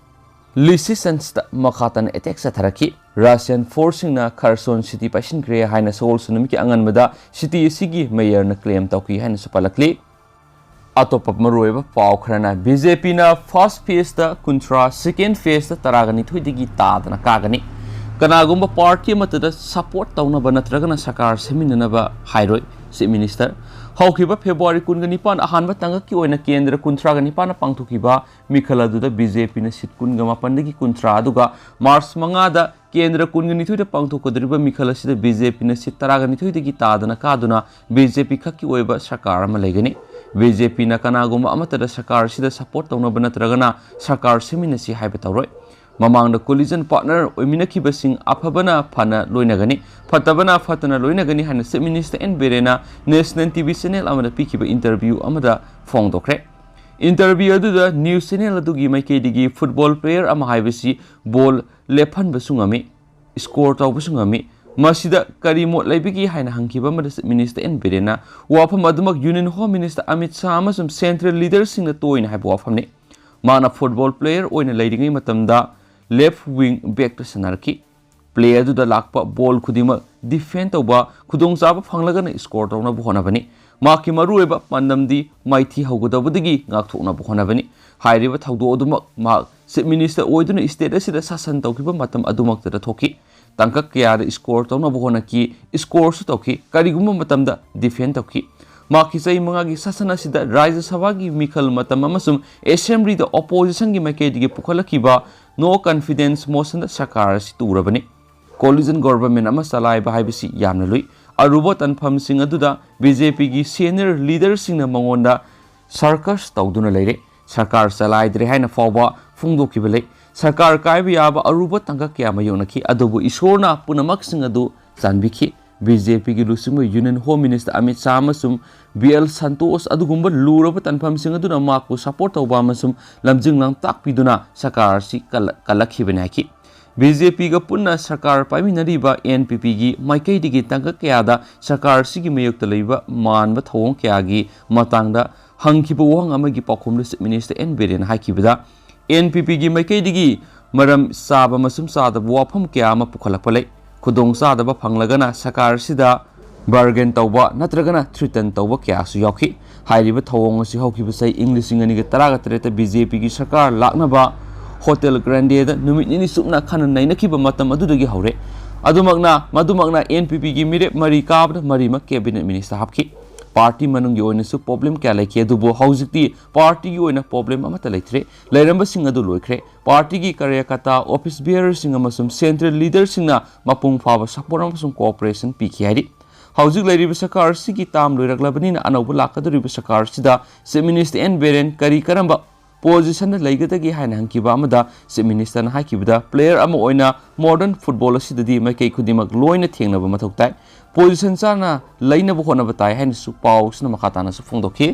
Lysychanskꯇ ꯃꯈꯥ ꯇꯥꯅ attack ꯆꯠꯊꯔꯛꯈꯤ꯫ Russian forceꯁꯤꯡꯅ Kherson city ꯄꯥꯏꯁꯤꯟꯈ꯭ꯔꯦ ꯍꯥꯏꯅ ꯁꯒꯣꯜꯁꯦꯟ ꯅꯨꯃꯤꯠꯀꯤ ꯑꯉꯟꯕꯗ city ꯑꯁꯤꯒꯤ mayorꯅ claim ꯇꯧꯈꯤ ꯍꯥꯏꯅꯁꯨ ꯄꯜꯂꯛꯂꯤ꯫ ꯑꯇꯣꯞꯄ ꯃꯔꯨꯑꯣꯏꯕ ꯄꯥꯎ ꯈꯔꯅ, BJPꯅ first phaseꯇ ꯀꯨꯟꯊ꯭ꯔꯥ, second phaseꯇ ꯇꯔꯥꯒ ꯅꯤꯊꯣꯏꯗꯒꯤ ꯇꯥꯗꯅ ꯀꯥꯒꯅꯤ꯫ ꯀꯅꯥꯒꯨꯝꯕ party ꯑꯃꯠꯇꯗ support ꯇꯧꯅꯕ ꯅꯠꯇ꯭ꯔꯒꯅ ꯁꯔꯀꯥꯔ ꯁꯦꯝꯃꯤꯟꯅꯅꯕ ꯍꯥꯏꯔꯣꯏ, Chief Minister꯫ ꯍꯧꯈꯤꯕ February ꯀꯨꯟꯒ ꯅꯤꯄꯥꯟ ꯑꯍꯥꯟꯕ ꯇꯥꯡꯀꯛꯀꯤ ꯑꯣꯏꯅ ꯀꯦꯟꯗ꯭ꯔ ꯀꯨꯟꯊ꯭ꯔꯥꯒ ꯅꯤꯄꯥꯟꯅ ꯄꯥꯡꯊꯣꯛꯈꯤꯕ ꯃꯤꯈꯜ ꯑꯗꯨꯗ BJPꯅ seat ꯀꯨꯟꯒ ꯃꯥꯄꯟꯗꯒꯤ ꯀꯨꯟꯊ꯭ꯔꯥ, ꯑꯗꯨꯒ March ꯃꯉꯥꯗ ꯀꯦꯟꯗ꯭ꯔ ꯀꯨꯟꯒ ꯅꯤꯊꯣꯏꯗ ꯄꯥꯡꯊꯣꯛꯀꯗꯧꯔꯤꯕ ꯃꯤꯈꯜ ꯑꯁꯤꯗ BJPꯅ seat ꯇꯔꯥꯒ ꯅꯤꯊꯣꯏꯗꯒꯤ ꯇꯥꯗꯅ ꯀꯥꯗꯨꯅ BJP ꯈꯛꯀꯤ ꯑꯣꯏꯕ ꯁꯔꯀꯥꯔ ꯑꯃ ꯂꯩꯒꯅꯤ꯫ BJPꯅ ꯀꯅꯥꯒꯨꯝꯕ ꯑꯃꯠꯇꯗ ꯁꯔꯀꯥꯔ ꯑꯁꯤꯗ support ꯇꯧꯅꯕ ꯅꯠꯇ꯭ꯔꯒꯅ ꯁꯔꯀꯥꯔ ꯁꯦꯝꯃꯤꯟꯅꯁꯤ ꯍꯥꯏꯕ ꯇꯧꯔꯣꯏ꯫ ꯃꯃꯥꯡꯗ coalition partner ꯑꯣꯏꯃꯤꯟꯅꯈꯤꯕꯁꯤꯡ ꯑꯐꯕꯅ ꯐꯅ ꯂꯣꯏꯅꯒꯅꯤ, ꯐꯠꯇꯕꯅ ꯐꯠꯇꯅ ꯂꯣꯏꯅꯒꯅꯤ ꯍꯥꯏꯅ Chief Minister N. Birenꯅ national TV channel ꯑꯃꯗ ꯄꯤꯈꯤꯕ interview ꯑꯃꯗ ꯐꯣꯡꯗꯣꯛꯈ꯭ꯔꯦ꯫ Interview ꯑꯗꯨꯗ news channel ꯑꯗꯨꯒꯤ ꯃꯥꯏꯀꯩꯗꯒꯤ football player ꯑꯃ ꯍꯥꯏꯕꯁꯤ ball ꯂꯦꯞꯍꯟꯕꯁꯨ ꯉꯝꯃꯤ, score ꯇꯧꯕꯁꯨ ꯉꯝꯃꯤ, ꯃꯁꯤꯗ ꯀꯔꯤ ꯃꯣꯠ ꯂꯩꯕꯒꯦ ꯍꯥꯏꯅ ꯍꯪꯈꯤꯕ ꯑꯃꯗ Minister N. Birenꯅ ꯋꯥꯐꯝ ꯑꯗꯨꯃꯛ Union Home Minister Amit Shah ꯑꯃꯁꯨꯡ central leaderꯁꯤꯡꯅ ꯇꯣꯏꯅ ꯍꯥꯏꯕ ꯋꯥꯐꯝꯅꯤ꯫ ꯃꯍꯥꯛꯅ football player ꯑꯣꯏꯅ ꯂꯩꯔꯤꯉꯩ ꯃꯇꯝꯗ left wing backꯇ ꯁꯥꯟꯅꯔꯛꯈꯤ꯫ Play ꯑꯗꯨꯗ ꯂꯥꯛꯄ ball ꯈꯨꯗꯤꯡꯃꯛ defend ꯇꯧꯕ, ꯈꯨꯗꯣꯡꯆꯥꯕ ꯐꯪꯂꯒꯅ score ꯇꯧꯅꯕ ꯍꯣꯠꯅꯕꯅꯤ꯫ ꯃꯍꯥꯛꯀꯤ ꯃꯔꯨꯑꯣꯏꯕ ꯄꯥꯟꯗꯝꯗꯤ ꯃꯥꯏꯊꯤ ꯍꯧꯒꯗꯧꯕꯗꯒꯤ ꯉꯥꯛꯊꯣꯛꯅꯕ ꯍꯣꯠꯅꯕꯅꯤ꯫ ꯍꯥꯏꯔꯤꯕ ꯊꯧꯗꯣꯛ ꯑꯗꯨꯃꯛ ꯃꯍꯥꯛ Chief Minister ꯑꯣꯏꯗꯨꯅ state ꯑꯁꯤꯗ ꯁꯥꯁꯟ ꯇꯧꯈꯤꯕ ꯃꯇꯝ ꯑꯗꯨꯃꯛꯇꯗ ꯊꯣꯛꯈꯤ꯫ ꯇꯥꯡꯀꯛ ꯀꯌꯥꯗ score ꯇꯧꯅꯕ ꯍꯣꯠꯅꯈꯤ, scoreꯁꯨ ꯇꯧꯈꯤ, ꯀꯔꯤꯒꯨꯝꯕ ꯃꯇꯝꯗ defend ꯇꯧꯈꯤ꯫ ꯃꯍꯥꯛꯀꯤ ꯆꯍꯤ ꯃꯉꯥꯒꯤ ꯁꯥꯁꯟ ꯑꯁꯤꯗ ꯔꯥꯖ꯭ꯌ ꯁꯚꯥꯒꯤ ꯃꯤꯈꯜ ꯃꯇꯝ ꯑꯃꯁꯨꯡ Assemblyꯗ oppositionꯒꯤ ꯃꯥꯏꯀꯩꯗꯒꯤ ꯄꯨꯈꯠꯂꯛꯈꯤꯕ no confidence motionꯗ ꯁꯔꯀꯥꯔ ꯑꯁꯤ ꯇꯨꯔꯕꯅꯤ꯫ Coalition government ꯑꯃ ꯆꯂꯥꯏꯕ ꯍꯥꯏꯕꯁꯤ ꯌꯥꯝꯅ ꯂꯨꯏ꯫ ꯑꯔꯨꯕ ꯇꯥꯟꯐꯝꯁꯤꯡ ꯑꯗꯨꯗ BJPꯒꯤ senior leaderꯁꯤꯡꯅ ꯃꯉꯣꯟꯗ circus ꯇꯧꯗꯨꯅ ꯂꯩꯔꯦ꯫ ꯁꯔꯀꯥꯔ ꯆꯂꯥꯏꯗ꯭ꯔꯦ ꯍꯥꯏꯅ ꯐꯥꯎꯕ ꯐꯣꯡꯗꯣꯛꯈꯤꯕ ꯂꯩ꯫ ꯁꯔꯀꯥꯔ ꯀꯥꯏꯕ ꯌꯥꯕ ꯑꯔꯨꯕ ꯇꯥꯡꯀꯛ ꯀꯌꯥ ꯃꯥꯌꯣꯛꯅꯈꯤ, ꯑꯗꯨꯕꯨ ꯏꯁꯣꯔꯅ ꯄꯨꯝꯅꯃꯛꯁꯤꯡ ꯑꯗꯨ ꯆꯥꯟꯕꯤꯈꯤ꯫ ꯕꯤ ꯖꯦ ꯄꯤꯒꯤ ꯂꯨꯆꯤꯡꯕ Union Home Minister Amit Shah ꯑꯃꯁꯨꯡ ꯕꯤ ꯑꯦꯜ ꯁꯟꯇꯣꯁ ꯑꯗꯨꯒꯨꯝꯕ ꯂꯨꯔꯕ ꯇꯥꯟꯐꯝꯁꯤꯡ ꯑꯗꯨꯅ ꯃꯍꯥꯛꯄꯨ support ꯇꯧꯕ ꯑꯃꯁꯨꯡ ꯂꯝꯖꯤꯡ ꯂꯝꯇꯥꯛꯄꯤꯗꯨꯅ ꯁꯔꯀꯥꯔ ꯑꯁꯤ ꯀꯜꯂ-, ꯀꯜꯂꯛꯈꯤꯕꯅꯤ ꯍꯥꯏꯈꯤ꯫ ꯕꯤ ꯖꯦ ꯄꯤꯒ ꯄꯨꯟꯅ ꯁꯔꯀꯥꯔ ꯄꯥꯏꯃꯤꯟꯅꯔꯤꯕ ꯑꯦꯟ ꯄꯤ ꯄꯤꯒꯤ ꯃꯥꯏꯀꯩꯗꯒꯤ ꯇꯥꯡꯀꯛ ꯀꯌꯥꯗ ꯁꯔꯀꯥꯔ ꯑꯁꯤꯒꯤ ꯃꯥꯌꯣꯛꯇ ꯂꯩꯕ ꯃꯥꯟꯕ ꯊꯧꯑꯣꯡ ꯀꯌꯥꯒꯤ ꯃꯇꯥꯡꯗ ꯍꯪꯈꯤꯕ ꯋꯥꯍꯪ ꯑꯃꯒꯤ ꯄꯥꯎꯈꯨꯝꯗ Chief Minister ꯑꯦꯟ ꯕꯤꯔꯦꯟꯅ ꯍꯥꯏꯈꯤꯕꯗ, ꯑꯦꯟ ꯄꯤ ꯄꯤꯒꯤ ꯃꯥꯏꯀꯩꯗꯒꯤ ꯃꯔꯝ ꯆꯥꯕ ꯑꯃꯁꯨꯡ ꯆꯥꯗꯕ ꯋꯥꯐꯝ ꯀꯌꯥ ꯑꯃ ꯄꯨꯈꯠꯂꯛꯄ ꯂꯩ꯫ ꯈꯨꯗꯣꯡꯆꯥꯗꯕ ꯐꯪꯂꯒꯅ ꯁꯔꯀꯥꯔ ꯑꯁꯤꯗ bargain ꯇꯧꯕ ꯅꯠꯇ꯭ꯔꯒꯅ threaten ꯇꯧꯕ ꯀꯌꯥꯁꯨ ꯌꯥꯎꯈꯤ꯫ ꯍꯥꯏꯔꯤꯕ ꯊꯧꯑꯣꯡ ꯑꯁꯤ ꯍꯧꯈꯤꯕ ꯆꯍꯤ ꯏꯪ ꯂꯤꯁꯤꯡ ꯑꯅꯤꯒ ꯇꯔꯥꯒ ꯇꯔꯦꯠꯇ ꯕꯤ ꯖꯦ ꯄꯤꯒꯤ ꯁꯔꯀꯥꯔ ꯂꯥꯛꯅꯕ ꯍꯣꯇꯦꯜ ꯒ꯭ꯔꯥꯟꯗꯦꯗ ꯅꯨꯃꯤꯠ ꯅꯤꯅꯤ ꯆꯨꯞꯅ ꯈꯟꯅ ꯅꯩꯅꯈꯤꯕ ꯃꯇꯝ ꯑꯗꯨꯗꯒꯤ ꯍꯧꯔꯦ꯫ ꯑꯗꯨꯃꯛꯅ, ꯃꯗꯨꯃꯛꯅ ꯑꯦꯟ ꯄꯤ ꯄꯤꯒꯤ ꯃꯤꯔꯦꯞ ꯃꯔꯤ ꯀꯥꯕꯗ ꯃꯔꯤꯃꯛ cabinet minister ꯍꯥꯞꯈꯤ꯫ ꯄꯥꯔꯇꯤ ꯃꯅꯨꯡꯒꯤ ꯑꯣꯏꯅꯁꯨ problem ꯀꯌꯥ ꯂꯩꯈꯤ, ꯑꯗꯨꯕꯨ ꯍꯧꯖꯤꯛꯇꯤ ꯄꯥꯔꯇꯤꯒꯤ ꯑꯣꯏꯅ problem ꯑꯃꯠꯇ ꯂꯩꯇ꯭ꯔꯦ꯫ ꯂꯩꯔꯝꯕꯁꯤꯡ ꯑꯗꯨ ꯂꯣꯏꯈ꯭ꯔꯦ꯫ ꯄꯥꯔꯇꯤꯒꯤ ꯀꯥꯔꯌꯀꯔꯇꯥ, office bearerꯁꯤꯡ ꯑꯃꯁꯨꯡ central leaderꯁꯤꯡꯅ ꯃꯄꯨꯡ ꯐꯥꯕ support ꯑꯃꯁꯨꯡ cooperationꯄꯤꯈꯤ ꯍꯥꯏꯔꯤ꯫ ꯍꯧꯖꯤꯛ ꯂꯩꯔꯤꯕ ꯁꯔꯀꯥꯔ ꯑꯁꯤꯒꯤ term ꯂꯣꯏꯔꯛꯂꯕꯅꯤꯅ ꯑꯅꯧꯕ ꯂꯥꯛꯀꯗꯧꯔꯤꯕ ꯁꯔꯀꯥꯔ ꯑꯁꯤꯗ Chief Minister ꯑꯦꯟ ꯕꯤꯔꯦꯟ ꯀꯔꯤ ꯀꯔꯝꯕ positionꯗ ꯂꯩꯒꯗꯒꯦ ꯍꯥꯏꯅ ꯍꯪꯈꯤꯕ ꯑꯃꯗ Chief Ministerꯅ ꯍꯥꯏꯈꯤꯕꯗ, player ꯑꯃ ꯑꯣꯏꯅ modern football ꯑꯁꯤꯗꯗꯤ ꯃꯥꯏꯀꯩ ꯈꯨꯗꯤꯡꯃꯛ ꯂꯣꯏꯅ ꯊꯦꯡꯅꯕ ꯃꯊꯧ ꯇꯥꯏ꯫ Position ꯆꯥꯅ ꯂꯩꯅꯕ ꯍꯣꯠꯅꯕ ꯇꯥꯏ ꯍꯥꯏꯅꯁꯨ ꯄꯥꯎꯁꯤꯅ ꯃꯈꯥ ꯇꯥꯅꯁꯨ ꯐꯣꯡꯗꯣꯛꯈꯤ꯫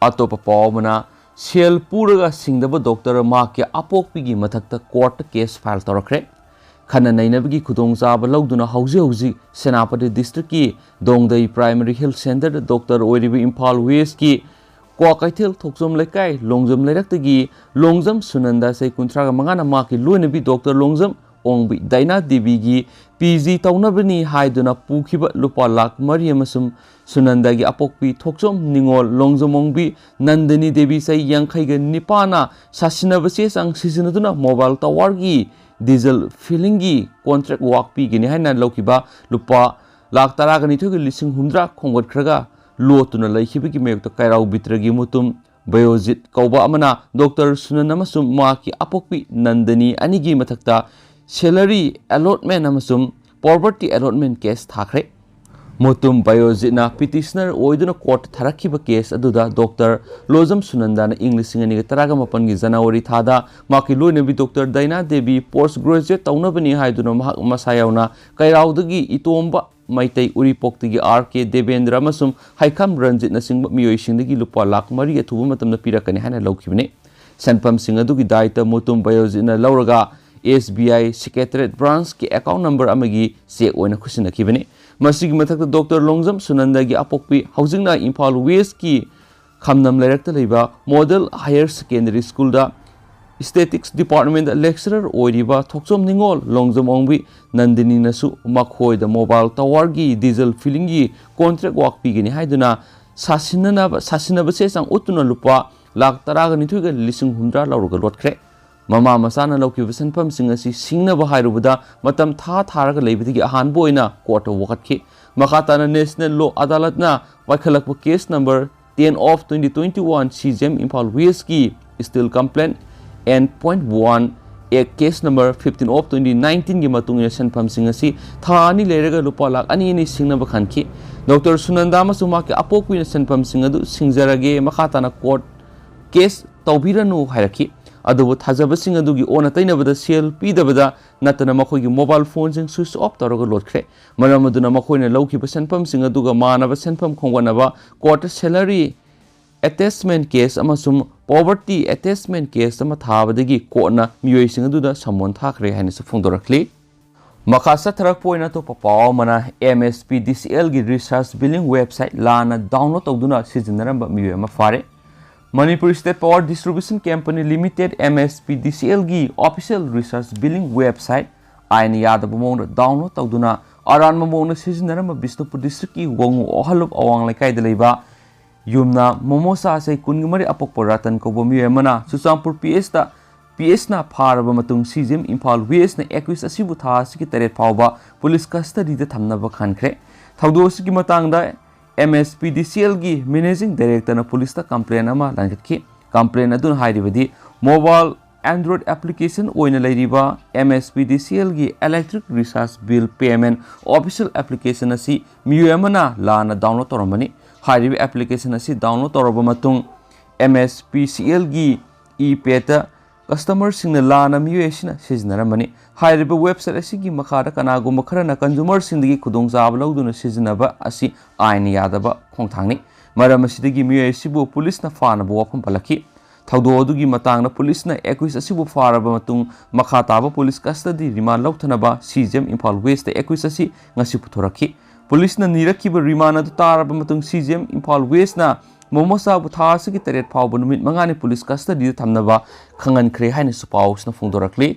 ꯑꯇꯣꯞꯄ ꯄꯥꯎ ꯑꯃꯅ, ꯁꯦꯜ ꯄꯨꯔꯒ ꯁꯤꯡꯗꯕ doctor ꯃꯍꯥꯛꯀꯤ ꯑꯄꯣꯛꯄꯤꯒꯤ ꯃꯊꯛꯇ courtꯇ case file ꯇꯧꯔꯛꯈ꯭ꯔꯦ꯫ ꯈꯟꯅ ꯅꯩꯅꯕꯒꯤ ꯈꯨꯗꯣꯡꯆꯥꯕ ꯂꯧꯗꯨꯅ ꯍꯧꯖꯤꯛ ꯍꯧꯖꯤꯛ ꯁꯦꯅꯥꯄꯇꯤ districtꯀꯤ ꯗꯣꯡꯗꯩ Primary Health Centreꯗ doctor ꯑꯣꯏꯔꯤꯕ ꯏꯝꯐꯥꯜ Westꯀꯤ ꯀ꯭ꯋꯥꯀꯩꯊꯦꯜ ꯊꯣꯛꯆꯣꯝ ꯂꯩꯀꯥꯏ ꯂꯣꯡꯖꯝ ꯂꯩꯔꯛꯇꯒꯤ ꯂꯣꯡꯖꯝ ꯁꯨꯅꯟꯗ, ꯆꯍꯤ ꯀꯨꯟꯊ꯭ꯔꯥꯒ ꯃꯉꯥꯅ ꯃꯍꯥꯛꯀꯤ ꯂꯣꯏꯅꯕꯤ doctor ꯂꯣꯡꯖꯝ ꯑꯣꯡꯕꯤ ꯗꯥꯏꯅꯥ ꯗꯦꯕꯤꯒꯤ ꯄꯤ ꯖꯤ ꯇꯧꯅꯕꯅꯤ ꯍꯥꯏꯗꯨꯅ ꯄꯨꯈꯤꯕ ꯂꯨꯄꯥ ꯂꯥꯈ ꯃꯔꯤ ꯑꯃꯁꯨꯡ ꯁꯨꯅꯟꯗꯒꯤ ꯑꯄꯣꯛꯄꯤ ꯊꯣꯛꯆꯣꯝ ꯅꯤꯉꯣꯜ ꯂꯣꯡꯖꯝ ꯑꯣꯡꯕꯤ ꯅꯟꯗꯅꯤ ꯗꯦꯕꯤ, ꯆꯍꯤ ꯌꯥꯡꯈꯩꯒ ꯅꯤꯄꯥꯟꯅ ꯁꯥꯁꯤꯟꯅꯕ ꯆꯦ ꯆꯥꯡ ꯁꯤꯖꯤꯟꯅꯗꯨꯅ mobile towerꯒꯤ diesel fillingꯒꯤ contract work ꯄꯤꯒꯅꯤ ꯍꯥꯏꯅ ꯂꯧꯈꯤꯕ ꯂꯨꯄꯥ ꯂꯥꯈ ꯇꯔꯥꯒ ꯅꯤꯊꯣꯏꯒ ꯂꯤꯁꯤꯡ ꯍꯨꯝꯗ꯭ꯔꯥ ꯈꯣꯝꯒꯠꯈ꯭ꯔꯒ ꯂꯣꯠꯇꯨꯅ ꯂꯩꯈꯤꯕꯒꯤ ꯃꯥꯌꯣꯛꯇ ꯀꯩꯔꯥꯎ ꯕꯤꯇ꯭ꯔꯒꯤ ꯃꯨꯇꯨꯝ ꯕꯌꯣꯖꯤꯠ ꯀꯧꯕ ꯑꯃꯅ doctor ꯁꯨꯅꯟ ꯑꯃꯁꯨꯡ ꯃꯍꯥꯛꯀꯤ ꯑꯄꯣꯛꯄꯤ ꯅꯟꯗꯅꯤ ꯑꯅꯤꯒꯤ ꯃꯊꯛꯇ salary allotment ꯑꯃꯁꯨꯡ property allotment case ꯊꯥꯈ꯭ꯔꯦ꯫ ꯃꯨꯇꯨꯝ ꯕꯥꯌꯣꯖꯤꯠꯅ ꯄꯤꯇꯤꯁꯅꯔ ꯑꯣꯏꯗꯨꯅ ꯀꯣꯔꯠ ꯊꯥꯔꯛꯈꯤꯕ ꯀꯦꯁ ꯑꯗꯨꯗ ꯗꯣꯛꯇꯔ ꯂꯣꯖꯝ ꯁꯨꯅꯟꯗꯥꯅ ꯏꯪ ꯂꯤꯁꯤꯡ ꯑꯅꯤꯒ ꯇꯔꯥꯃꯥꯄꯟꯒꯤ ꯖꯅꯋꯥꯔꯤ ꯊꯥꯗ ꯃꯍꯥꯛꯀꯤ ꯂꯣꯏꯅꯕꯤ ꯗꯣꯛꯇꯔ ꯗꯥꯏꯅꯥ ꯗꯦꯕꯤ ꯄꯣꯁ ꯒ꯭ꯔꯦꯖꯨꯑꯦꯠ ꯇꯧꯅꯕꯅꯤ ꯍꯥꯏꯗꯨꯅ ꯃꯍꯥꯛ ꯃꯁꯥ ꯌꯥꯎꯅ ꯀꯩꯔꯥꯎꯗꯒꯤ ꯏꯇꯣꯝꯕ ꯃꯩꯇꯩ, ꯎꯔꯤꯄꯣꯛꯇꯒꯤ ꯑꯥꯔ ꯀꯦ ꯗꯦꯕꯦꯟꯗ꯭ꯔ ꯑꯃꯁꯨꯡ ꯍꯩꯈꯝ ꯔꯟꯖꯤꯠꯅꯆꯤꯡꯕ ꯃꯤꯑꯣꯏꯁꯤꯡꯗꯒꯤ ꯂꯨꯄꯥ ꯂꯥꯈ ꯃꯔꯤ ꯑꯊꯨꯕ ꯃꯇꯝꯗ ꯄꯤꯔꯛꯀꯅꯤ ꯍꯥꯏꯅ ꯂꯧꯈꯤꯕꯅꯤ꯫ ꯁꯦꯟꯐꯝꯁꯤꯡ ꯑꯗꯨꯒꯤ ꯗꯥꯏꯇ ꯃꯨꯇꯨꯝ ꯕꯥꯌꯣꯖꯤꯠꯅ ꯂꯧꯔꯒ ꯑꯦꯁ ꯕꯤ ꯑꯥꯏ ꯁꯦꯀ꯭ꯔꯦꯇꯔꯤꯌꯦꯠ ꯕ꯭ꯔꯥꯟꯁꯀꯤ ꯑꯦꯀꯥꯎꯟ ꯅꯝꯕꯔ ꯑꯃꯒꯤ ꯆꯦꯛ ꯑꯣꯏꯅ ꯈꯨꯠꯁꯤꯟꯅꯈꯤꯕꯅꯤ꯫ ꯃꯁꯤꯒꯤ ꯃꯊꯛꯇ ꯗꯣꯛꯇꯔ ꯂꯣꯡꯖꯝ ꯁꯨꯅꯟꯗꯒꯤ ꯑꯄꯣꯛꯄꯤ, ꯍꯧꯖꯤꯛꯅ ꯏꯝꯐꯥꯜ ꯋꯦꯁꯀꯤ ꯈꯝꯅꯝ ꯂꯩꯔꯛꯇ ꯂꯩꯕ ꯃꯣꯗꯦꯜ ꯍꯥꯌꯔ ꯁꯦꯀꯦꯟꯗꯔꯤ ꯁ꯭ꯀꯨꯜꯗ ꯁ꯭ꯇꯦꯇꯤꯛꯁ ꯗꯤꯄꯥꯔꯠꯃꯦꯟꯗ ꯂꯦꯛꯆꯔꯔ ꯑꯣꯏꯔꯤꯕ ꯊꯣꯛꯆꯣꯝ ꯅꯤꯉꯣꯜ ꯂꯣꯡꯖꯝ ꯑꯣꯡꯕꯤ ꯅꯟꯗꯤꯅꯤꯅꯁꯨ ꯃꯈꯣꯏꯗ ꯃꯣꯕꯥꯏꯜ ꯇꯋꯥꯔꯒꯤ ꯗꯤꯖꯜ ꯐꯤꯂꯤꯡꯒꯤ ꯀꯣꯟꯇ꯭ꯔꯦꯛ ꯋꯥꯔꯛ ꯄꯤꯒꯅꯤ ꯍꯥꯏꯗꯨꯅ ꯁꯥꯁꯤꯟꯅꯅꯕ, ꯁꯥꯁꯤꯟꯅꯕ ꯆꯦ ꯆꯥꯡ ꯎꯠꯇꯨꯅ ꯂꯨꯄꯥ ꯂꯥꯈ ꯇꯔꯥꯒ ꯅꯤꯊꯣꯏꯒ ꯂꯤꯁꯤꯡ ꯍꯨꯝꯗ꯭ꯔꯥ ꯂꯧꯔꯒ ꯂꯣꯠꯈ꯭ꯔꯦ꯫ ꯃꯃꯥ ꯃꯆꯥꯅ ꯂꯧꯈꯤꯕ ꯁꯦꯟꯐꯝꯁꯤꯡ ꯑꯁꯤ ꯁꯤꯡꯅꯕ ꯍꯥꯏꯔꯨꯕꯗ ꯃꯇꯝ ꯊꯥ ꯊꯥꯔꯒ ꯂꯩꯕꯗꯒꯤ ꯑꯍꯥꯟꯕ ꯑꯣꯏꯅ ꯀꯣꯔꯠꯇ ꯋꯥꯀꯠꯈꯤ꯫ ꯃꯈꯥ ꯇꯥꯅ ꯅꯦꯁꯅꯦꯜ ꯂꯣ ꯑꯗꯥꯂꯠꯅ ꯄꯥꯏꯈꯠꯂꯛꯄ case number ten of twenty twenty-one C J M Imphal West ꯀꯤ Steel Complaint and point one Act case number fifteen of twenty nineteen ꯒꯤ ꯃꯇꯨꯡ ꯏꯟꯅ ꯁꯦꯟꯐꯝꯁꯤꯡ ꯑꯁꯤ ꯊꯥ ꯑꯅꯤ ꯂꯩꯔꯒ ꯂꯨꯄꯥ ꯂꯥꯈ ꯑꯅꯤ ꯑꯅꯤ ꯁꯤꯡꯅꯕ ꯈꯟꯈꯤ꯫ ꯗꯣꯛꯇꯔ ꯁꯨꯅꯟꯗꯥ ꯑꯃꯁꯨꯡ ꯃꯍꯥꯛꯀꯤ ꯑꯄꯣꯛꯄꯤꯅ ꯁꯦꯟꯐꯝꯁꯤꯡ ꯑꯗꯨ ꯁꯤꯡꯖꯔꯒꯦ, ꯃꯈꯥ ꯇꯥꯅ ꯀꯣꯔꯠ ꯀꯦꯁ ꯇꯧꯕꯤꯔꯅꯨ ꯍꯥꯏꯔꯛꯈꯤ꯫ ꯑꯗꯨꯕꯨ ꯊꯥꯖꯕꯁꯤꯡ ꯑꯗꯨꯒꯤ ꯑꯣꯟꯅ ꯇꯩꯅꯕꯗ ꯁꯦꯜ ꯄꯤꯗꯕꯗ ꯅꯠꯇꯅ ꯃꯈꯣꯏꯒꯤ ꯃꯣꯕꯥꯏꯜ ꯐꯣꯟꯁꯤꯡ ꯁ꯭ꯋꯤꯆ ꯑꯣꯐ ꯇꯧꯔꯒ ꯂꯣꯠꯈ꯭ꯔꯦ꯫ ꯃꯔꯝ ꯑꯗꯨꯅ ꯃꯈꯣꯏꯅ ꯂꯧꯈꯤꯕ ꯁꯦꯟꯐꯝꯁꯤꯡ ꯑꯗꯨꯒ ꯃꯥꯟꯅꯕ ꯁꯦꯟꯐꯝ ꯈꯣꯝꯒꯠꯅꯕ ꯀꯣꯔꯠꯇ ꯁꯦꯂꯔꯤ ꯑꯦꯇꯦꯆꯃꯦꯟ ꯀꯦꯁ ꯑꯃꯁꯨꯡ ꯄꯣꯚꯔꯇꯤ ꯑꯦꯇꯦꯆꯃꯦꯟ ꯀꯦꯁ ꯑꯃ ꯊꯥꯕꯗꯒꯤ ꯀꯣꯔꯠꯅ ꯃꯤꯑꯣꯏꯁꯤꯡ ꯑꯗꯨꯗ ꯁꯃꯣꯟ ꯊꯥꯈ꯭ꯔꯦ ꯍꯥꯏꯅꯁꯨ ꯐꯣꯡꯗꯣꯔꯛꯂꯤ꯫ ꯃꯈꯥ ꯆꯠꯊꯔꯛꯄ ꯑꯣꯏꯅ ꯑꯇꯣꯞꯄ ꯄꯥꯎ ꯑꯃꯅ, M S P D C L ꯒꯤ ꯔꯤꯁꯔꯆ ꯕꯤꯂꯤꯡ ꯋꯦꯕꯁꯥꯏꯠ ꯂꯥꯟꯅ ꯗꯥꯎꯟꯂꯣꯗ ꯇꯧꯗꯨꯅ ꯁꯤꯖꯤꯟꯅꯔꯝꯕ ꯃꯤꯑꯣꯏ ꯑꯃ ꯐꯥꯔꯦ꯫ Manipur state power distribution company limited, M S P D C L ꯒꯤ ꯑꯣꯐꯤꯁꯤꯌꯦꯜ ꯔꯤꯁꯔꯆ ꯕꯤꯂꯤꯡ ꯋꯦꯕꯁꯥꯏꯠ ꯑꯥꯏꯟ ꯌꯥꯗꯕ ꯃꯑꯣꯡꯗ ꯗꯥꯎꯟꯂꯣꯗ ꯇꯧꯗꯨꯅ ꯑꯔꯥꯟꯕ ꯃꯑꯣꯡꯗ ꯁꯤꯖꯤꯟꯅꯔꯝꯕ ꯕꯤꯁꯅꯨꯄꯨꯔ ꯗꯤꯁꯇ꯭ꯔꯤꯛꯀꯤ ꯋꯥꯉꯨ ꯑꯣꯍꯂꯨꯞ ꯑꯋꯥꯡ ꯂꯩꯀꯥꯏꯗ ꯂꯩꯕ ꯌꯨꯝꯅꯥꯝ ꯃꯣꯃꯣ ꯆꯥ ꯆꯍꯤ ꯀꯨꯟꯒ ꯃꯔꯤ ꯑꯄꯣꯛꯄ ꯔꯇꯟ ꯀꯧꯕ ꯃꯤꯑꯣꯏ ꯑꯃꯅ ꯆꯨꯔꯆꯥꯟꯄꯨꯔ P H ꯇ, P H ꯅ ꯐꯥꯔꯕ ꯃꯇꯨꯡ C J M Imphal West ꯅ accused ꯑꯁꯤꯕꯨ ꯊꯥ ꯑꯁꯤꯒꯤ ꯇꯔꯦꯠ ꯐꯥꯎꯕ ꯄꯨꯂꯤꯁ ꯀꯁꯇꯗꯤꯗ ꯊꯝꯅꯕ ꯈꯟꯈ꯭ꯔꯦ꯫ ꯊꯧꯗꯣꯛ ꯑꯁꯤꯒꯤ ꯃꯇꯥꯡꯗ M S P D C L ꯒꯤ ꯃꯦꯅꯦꯖꯤꯡ ꯗꯥꯏꯔꯦꯛꯇꯔꯅ ꯄꯨꯂꯤꯁꯇ ꯀꯝꯄ꯭ꯂꯦꯟ ꯑꯃ ꯂꯥꯟꯒꯠꯈꯤ꯫ ꯀꯝꯄ꯭ꯂꯦꯟ ꯑꯗꯨꯅ ꯍꯥꯏꯔꯤꯕꯗꯤ, ꯃꯣꯕꯥꯏꯜ Android application ꯑꯣꯏꯅ ꯂꯩꯔꯤꯕ M S P D C L ꯒꯤ Electric Recharge Bill Payment Official Application ꯑꯁꯤ ꯃꯤꯑꯣꯏ ꯑꯃꯅ ꯂꯥꯟꯅ download ꯇꯧꯔꯝꯕꯅꯤ꯫ ꯍꯥꯏꯔꯤꯕ application ꯑꯁꯤ download ꯇꯧꯔꯕ ꯃꯇꯨꯡ, M S P C L ꯒꯤ e-pay ꯇ customer ꯁꯤꯡꯅ ꯂꯥꯟꯅ ꯃꯤꯑꯣꯏ ꯑꯁꯤꯅ ꯁꯤꯖꯤꯟꯅꯔꯝꯕꯅꯤ꯫ ꯍꯥꯏꯔꯤꯕ website ꯑꯁꯤꯒꯤ ꯃꯈꯥꯗ ꯀꯅꯥꯒꯨꯝꯕ ꯈꯔꯅ consumer ꯁꯤꯡꯗꯒꯤ ꯈꯨꯗꯣꯡꯆꯥꯕ ꯂꯧꯗꯨꯅ ꯁꯤꯖꯤꯟꯅꯕ ꯑꯁꯤ ꯑꯥꯏꯟꯅ ꯌꯥꯗꯕ ꯈꯣꯡꯊꯥꯡꯅꯤ꯫ ꯃꯔꯝ ꯑꯁꯤꯗꯒꯤ ꯃꯤꯑꯣꯏ ꯑꯁꯤꯕꯨ ꯄꯨꯂꯤꯁꯅ ꯐꯥꯅꯕ ꯋꯥꯐꯝ ꯄꯜꯂꯛꯈꯤ꯫ ꯊꯧꯗꯣꯛ ꯑꯗꯨꯒꯤ ꯃꯇꯥꯡꯗ ꯄꯨꯂꯤꯁꯅ accused ꯑꯁꯤꯕꯨ ꯐꯥꯔꯕ ꯃꯇꯨꯡ, ꯃꯈꯥ ꯇꯥꯕ police custody remand ꯂꯧꯊꯅꯕ C J M Imphal West ꯇ accused ꯑꯁꯤ ꯉꯁꯤ ꯄꯨꯊꯣꯔꯛꯈꯤ꯫ ꯄꯨꯂꯤꯁꯅ ꯅꯤꯔꯛꯈꯤꯕ remand ꯑꯗꯨ ꯇꯥꯔꯕ ꯃꯇꯨꯡ, C J M Imphal West ꯅ ꯃꯣꯃꯣꯁꯥꯕꯨ ꯊꯥ ꯑꯁꯤꯒꯤ ꯇꯔꯦꯠ ꯐꯥꯎꯕ ꯅꯨꯃꯤꯠ ꯃꯉꯥꯅꯤ police custody ꯗ ꯊꯝꯅꯕ ꯈꯪꯍꯟꯈ꯭ꯔꯦ ꯍꯥꯏꯅꯁꯨ ꯄꯥꯎꯁꯤꯅ ꯐꯣꯡꯗꯣꯔꯛꯂꯤ꯫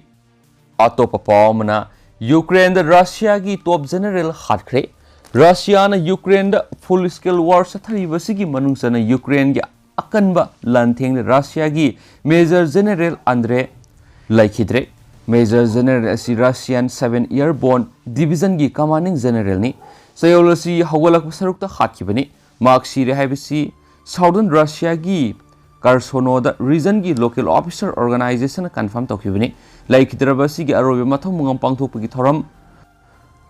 ꯑꯇꯣꯞꯄ ꯄꯥꯎ ꯑꯃꯅ, ꯌꯨꯀ꯭ꯔꯦꯟꯗ ꯔꯁꯤꯌꯥꯒꯤ top general ꯍꯥꯠꯈ꯭ꯔꯦ꯫ ꯔꯁꯤꯌꯥꯅ ꯌꯨꯀ꯭ꯔꯦꯟꯗ full scale war ꯆꯠꯊꯔꯤꯕꯁꯤꯒꯤ ꯃꯅꯨꯡ ꯆꯟꯅ ꯌꯨꯀ꯭ꯔꯦꯟꯒꯤ ꯑꯀꯟꯕ ꯂꯥꯟꯊꯦꯡꯗ ꯔꯁꯤꯌꯥꯒꯤ Major General Andrei ꯂꯩꯈꯤꯗ꯭ꯔꯦ꯫ Major General ꯑꯁꯤ Russian seven Airborne Division ꯒꯤ Commanding General ꯅꯤ꯫ ꯆꯌꯣꯜ ꯑꯁꯤ ꯍꯧꯒꯠꯂꯛꯄ ꯁꯔꯨꯛꯇ ꯍꯥꯠꯈꯤꯕꯅꯤ꯫ ꯃꯍꯥꯛ ꯁꯤꯔꯦ ꯍꯥꯏꯕꯁꯤ Southern Russiaꯒꯤ Kherson ꯗ region ꯒꯤ local officer organization ꯅ confirm ꯇꯧꯈꯤꯕꯅꯤ꯫ ꯂꯩꯈꯤꯗ꯭ꯔꯕ ꯑꯁꯤꯒꯤ ꯑꯔꯣꯏꯕ ꯃꯊꯧ ꯃꯉꯝ ꯄꯥꯡꯊꯣꯛꯄꯒꯤ ꯊꯧꯔꯝ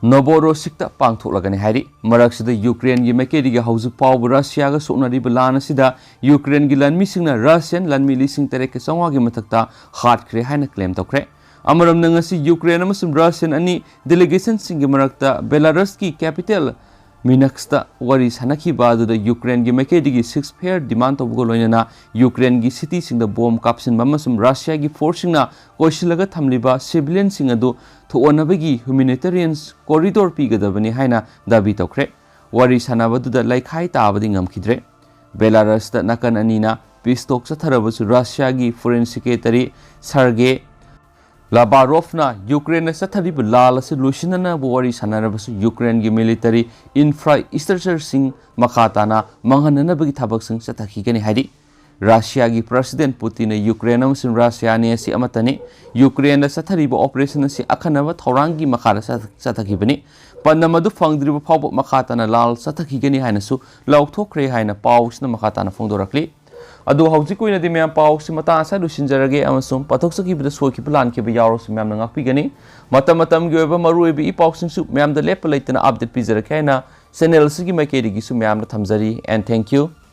Novorossiysk ꯇ ꯄꯥꯡꯊꯣꯛꯂꯒꯅꯤ ꯍꯥꯏꯔꯤ꯫ ꯃꯔꯛꯁꯤꯗ ꯌꯨꯀ꯭ꯔꯦꯟꯒꯤ ꯃꯥꯏꯀꯩꯗꯒꯤ ꯍꯧꯖꯤꯛ ꯐꯥꯎꯕ ꯔꯁꯤꯌꯥꯒ ꯁꯣꯛꯅꯔꯤꯕ ꯂꯥꯟ ꯑꯁꯤꯗ ꯌꯨꯀ꯭ꯔꯦꯟꯒꯤ ꯂꯥꯟꯃꯤꯁꯤꯡꯅ Russian ꯂꯥꯟꯃꯤ ꯂꯤꯁꯤꯡ ꯇꯔꯦꯠꯀ ꯆꯥꯝꯃꯉꯥꯒꯤ ꯃꯊꯛꯇ ꯍꯥꯠꯈ꯭ꯔꯦ ꯍꯥꯏꯅ claim ꯇꯧꯈ꯭ꯔꯦ꯫ ꯑꯃꯔꯣꯝꯗ, ꯉꯁꯤ ꯌꯨꯀ꯭ꯔꯦꯟ ꯑꯃꯁꯨꯡ Russian ꯑꯅꯤ delegation ꯁꯤꯡꯒꯤ ꯃꯔꯛꯇ Belarus ꯀꯤ capital Minsk ꯇ ꯋꯥꯔꯤ ꯁꯥꯟꯅꯈꯤꯕ ꯑꯗꯨꯗ ꯌꯨꯀ꯭ꯔꯦꯟꯒꯤ ꯃꯥꯏꯀꯩꯗꯒꯤ ceasefire demand ꯇꯧꯕꯒ ꯂꯣꯏꯅꯅ ꯌꯨꯀ꯭ꯔꯦꯟꯒꯤ city ꯁꯤꯡꯗ bomb ꯀꯥꯞꯁꯤꯟꯕ ꯑꯃꯁꯨꯡ ꯔꯁꯤꯌꯥꯒꯤ force ꯁꯤꯡꯅ ꯀꯣꯏꯁꯤꯜꯂꯒ ꯊꯝꯂꯤꯕ civilian ꯁꯤꯡ ꯑꯗꯨ ꯊꯣꯛꯍꯟꯅꯕꯒꯤ humanitarian corridor ꯄꯤꯒꯗꯕꯅꯤ ꯍꯥꯏꯅ ꯗꯥꯕꯤ ꯇꯧꯈ꯭ꯔꯦ꯫ ꯋꯥꯔꯤ ꯁꯥꯟꯅꯕꯗꯨꯗ ꯂꯩꯈꯥꯏ ꯇꯥꯕꯗꯤ ꯉꯝꯈꯤꯗ꯭ꯔꯦ꯫ Belarus ꯇ ꯅꯥꯀꯟ ꯑꯅꯤꯅ peace talk ꯆꯠꯊꯔꯕꯁꯨ ꯔꯁꯤꯌꯥꯒꯤ Foreign Secretary Sergei Lavrov ꯅ ꯌꯨꯀ꯭ꯔꯦꯟꯗ ꯆꯠꯊꯔꯤꯕ ꯂꯥꯜ ꯑꯁꯤ ꯂꯣꯏꯁꯤꯟꯅꯅꯕ ꯋꯥꯔꯤ ꯁꯥꯟꯅꯔꯕꯁꯨ ꯌꯨꯀ꯭ꯔꯦꯟꯒꯤ military infrastructure ꯁꯤꯡ ꯃꯈꯥ ꯇꯥꯅ ꯃꯥꯡꯍꯟꯅꯅꯕꯒꯤ ꯊꯕꯛꯁꯤꯡ ꯆꯠꯊꯈꯤꯒꯅꯤ ꯍꯥꯏꯔꯤ꯫ ꯔꯁꯤꯌꯥꯒꯤ President ꯄꯨꯇꯤꯟꯅ ꯌꯨꯀ꯭ꯔꯦꯟ ꯑꯃꯁꯨꯡ ꯔꯁꯤꯌꯥ ꯑꯅꯤ ꯑꯁꯤ ꯑꯃꯠꯇꯅꯤ꯫ ꯌꯨꯀ꯭ꯔꯦꯟꯗ ꯆꯠꯊꯔꯤꯕ operation ꯑꯁꯤ ꯑꯈꯟꯅꯕ ꯊꯧꯔꯥꯡꯒꯤ ꯃꯈꯥꯗ ꯆꯠ-, ꯆꯠꯊꯈꯤꯕꯅꯤ꯫ ꯄꯥꯟꯗꯝ ꯑꯗꯨ ꯐꯪꯗ꯭ꯔꯤꯕ ꯐꯥꯎꯕ ꯃꯈꯥ ꯇꯥꯅ ꯂꯥꯜ ꯆꯠꯊꯈꯤꯒꯅꯤ ꯍꯥꯏꯅꯁꯨ ꯂꯥꯎꯊꯣꯛꯈ꯭ꯔꯦ ꯍꯥꯏꯅ ꯄꯥꯎꯁꯤꯅ ꯃꯈꯥ ꯇꯥꯅ ꯐꯣꯡꯗꯣꯔꯛꯂꯤ꯫ ꯑꯗꯨ ꯍꯧꯖꯤꯛꯀꯤ ꯑꯣꯏꯅꯗꯤ ꯃꯌꯥꯝ ꯄꯥꯎꯁꯤ ꯃꯇꯥꯡ ꯑꯁꯤꯗ ꯂꯣꯏꯁꯤꯟꯖꯔꯒꯦ, ꯑꯃꯁꯨꯡ ꯄꯥꯊꯣꯛꯆꯈꯤꯕꯗ ꯁꯣꯏꯈꯤꯕ ꯂꯥꯟꯈꯤꯕ ꯌꯥꯎꯔꯁꯨ ꯃꯌꯥꯝꯅ ꯉꯥꯛꯄꯤꯒꯅꯤ꯫ ꯃꯇꯝ ꯃꯇꯝꯒꯤ ꯑꯣꯏꯕ ꯃꯔꯨꯑꯣꯏꯕ ꯏ ꯄꯥꯎꯁꯤꯡꯁꯨ ꯃꯌꯥꯝꯗ ꯂꯦꯞꯄ ꯂꯩꯇꯅ update ꯄꯤꯖꯔꯛꯀꯦ ꯍꯥꯏꯅ channel ꯑꯁꯤꯒꯤ ꯃꯥꯏꯀꯩꯗꯒꯤꯁꯨ ꯃꯌꯥꯝꯗ ꯊꯝꯖꯔꯤ꯫ And thank you.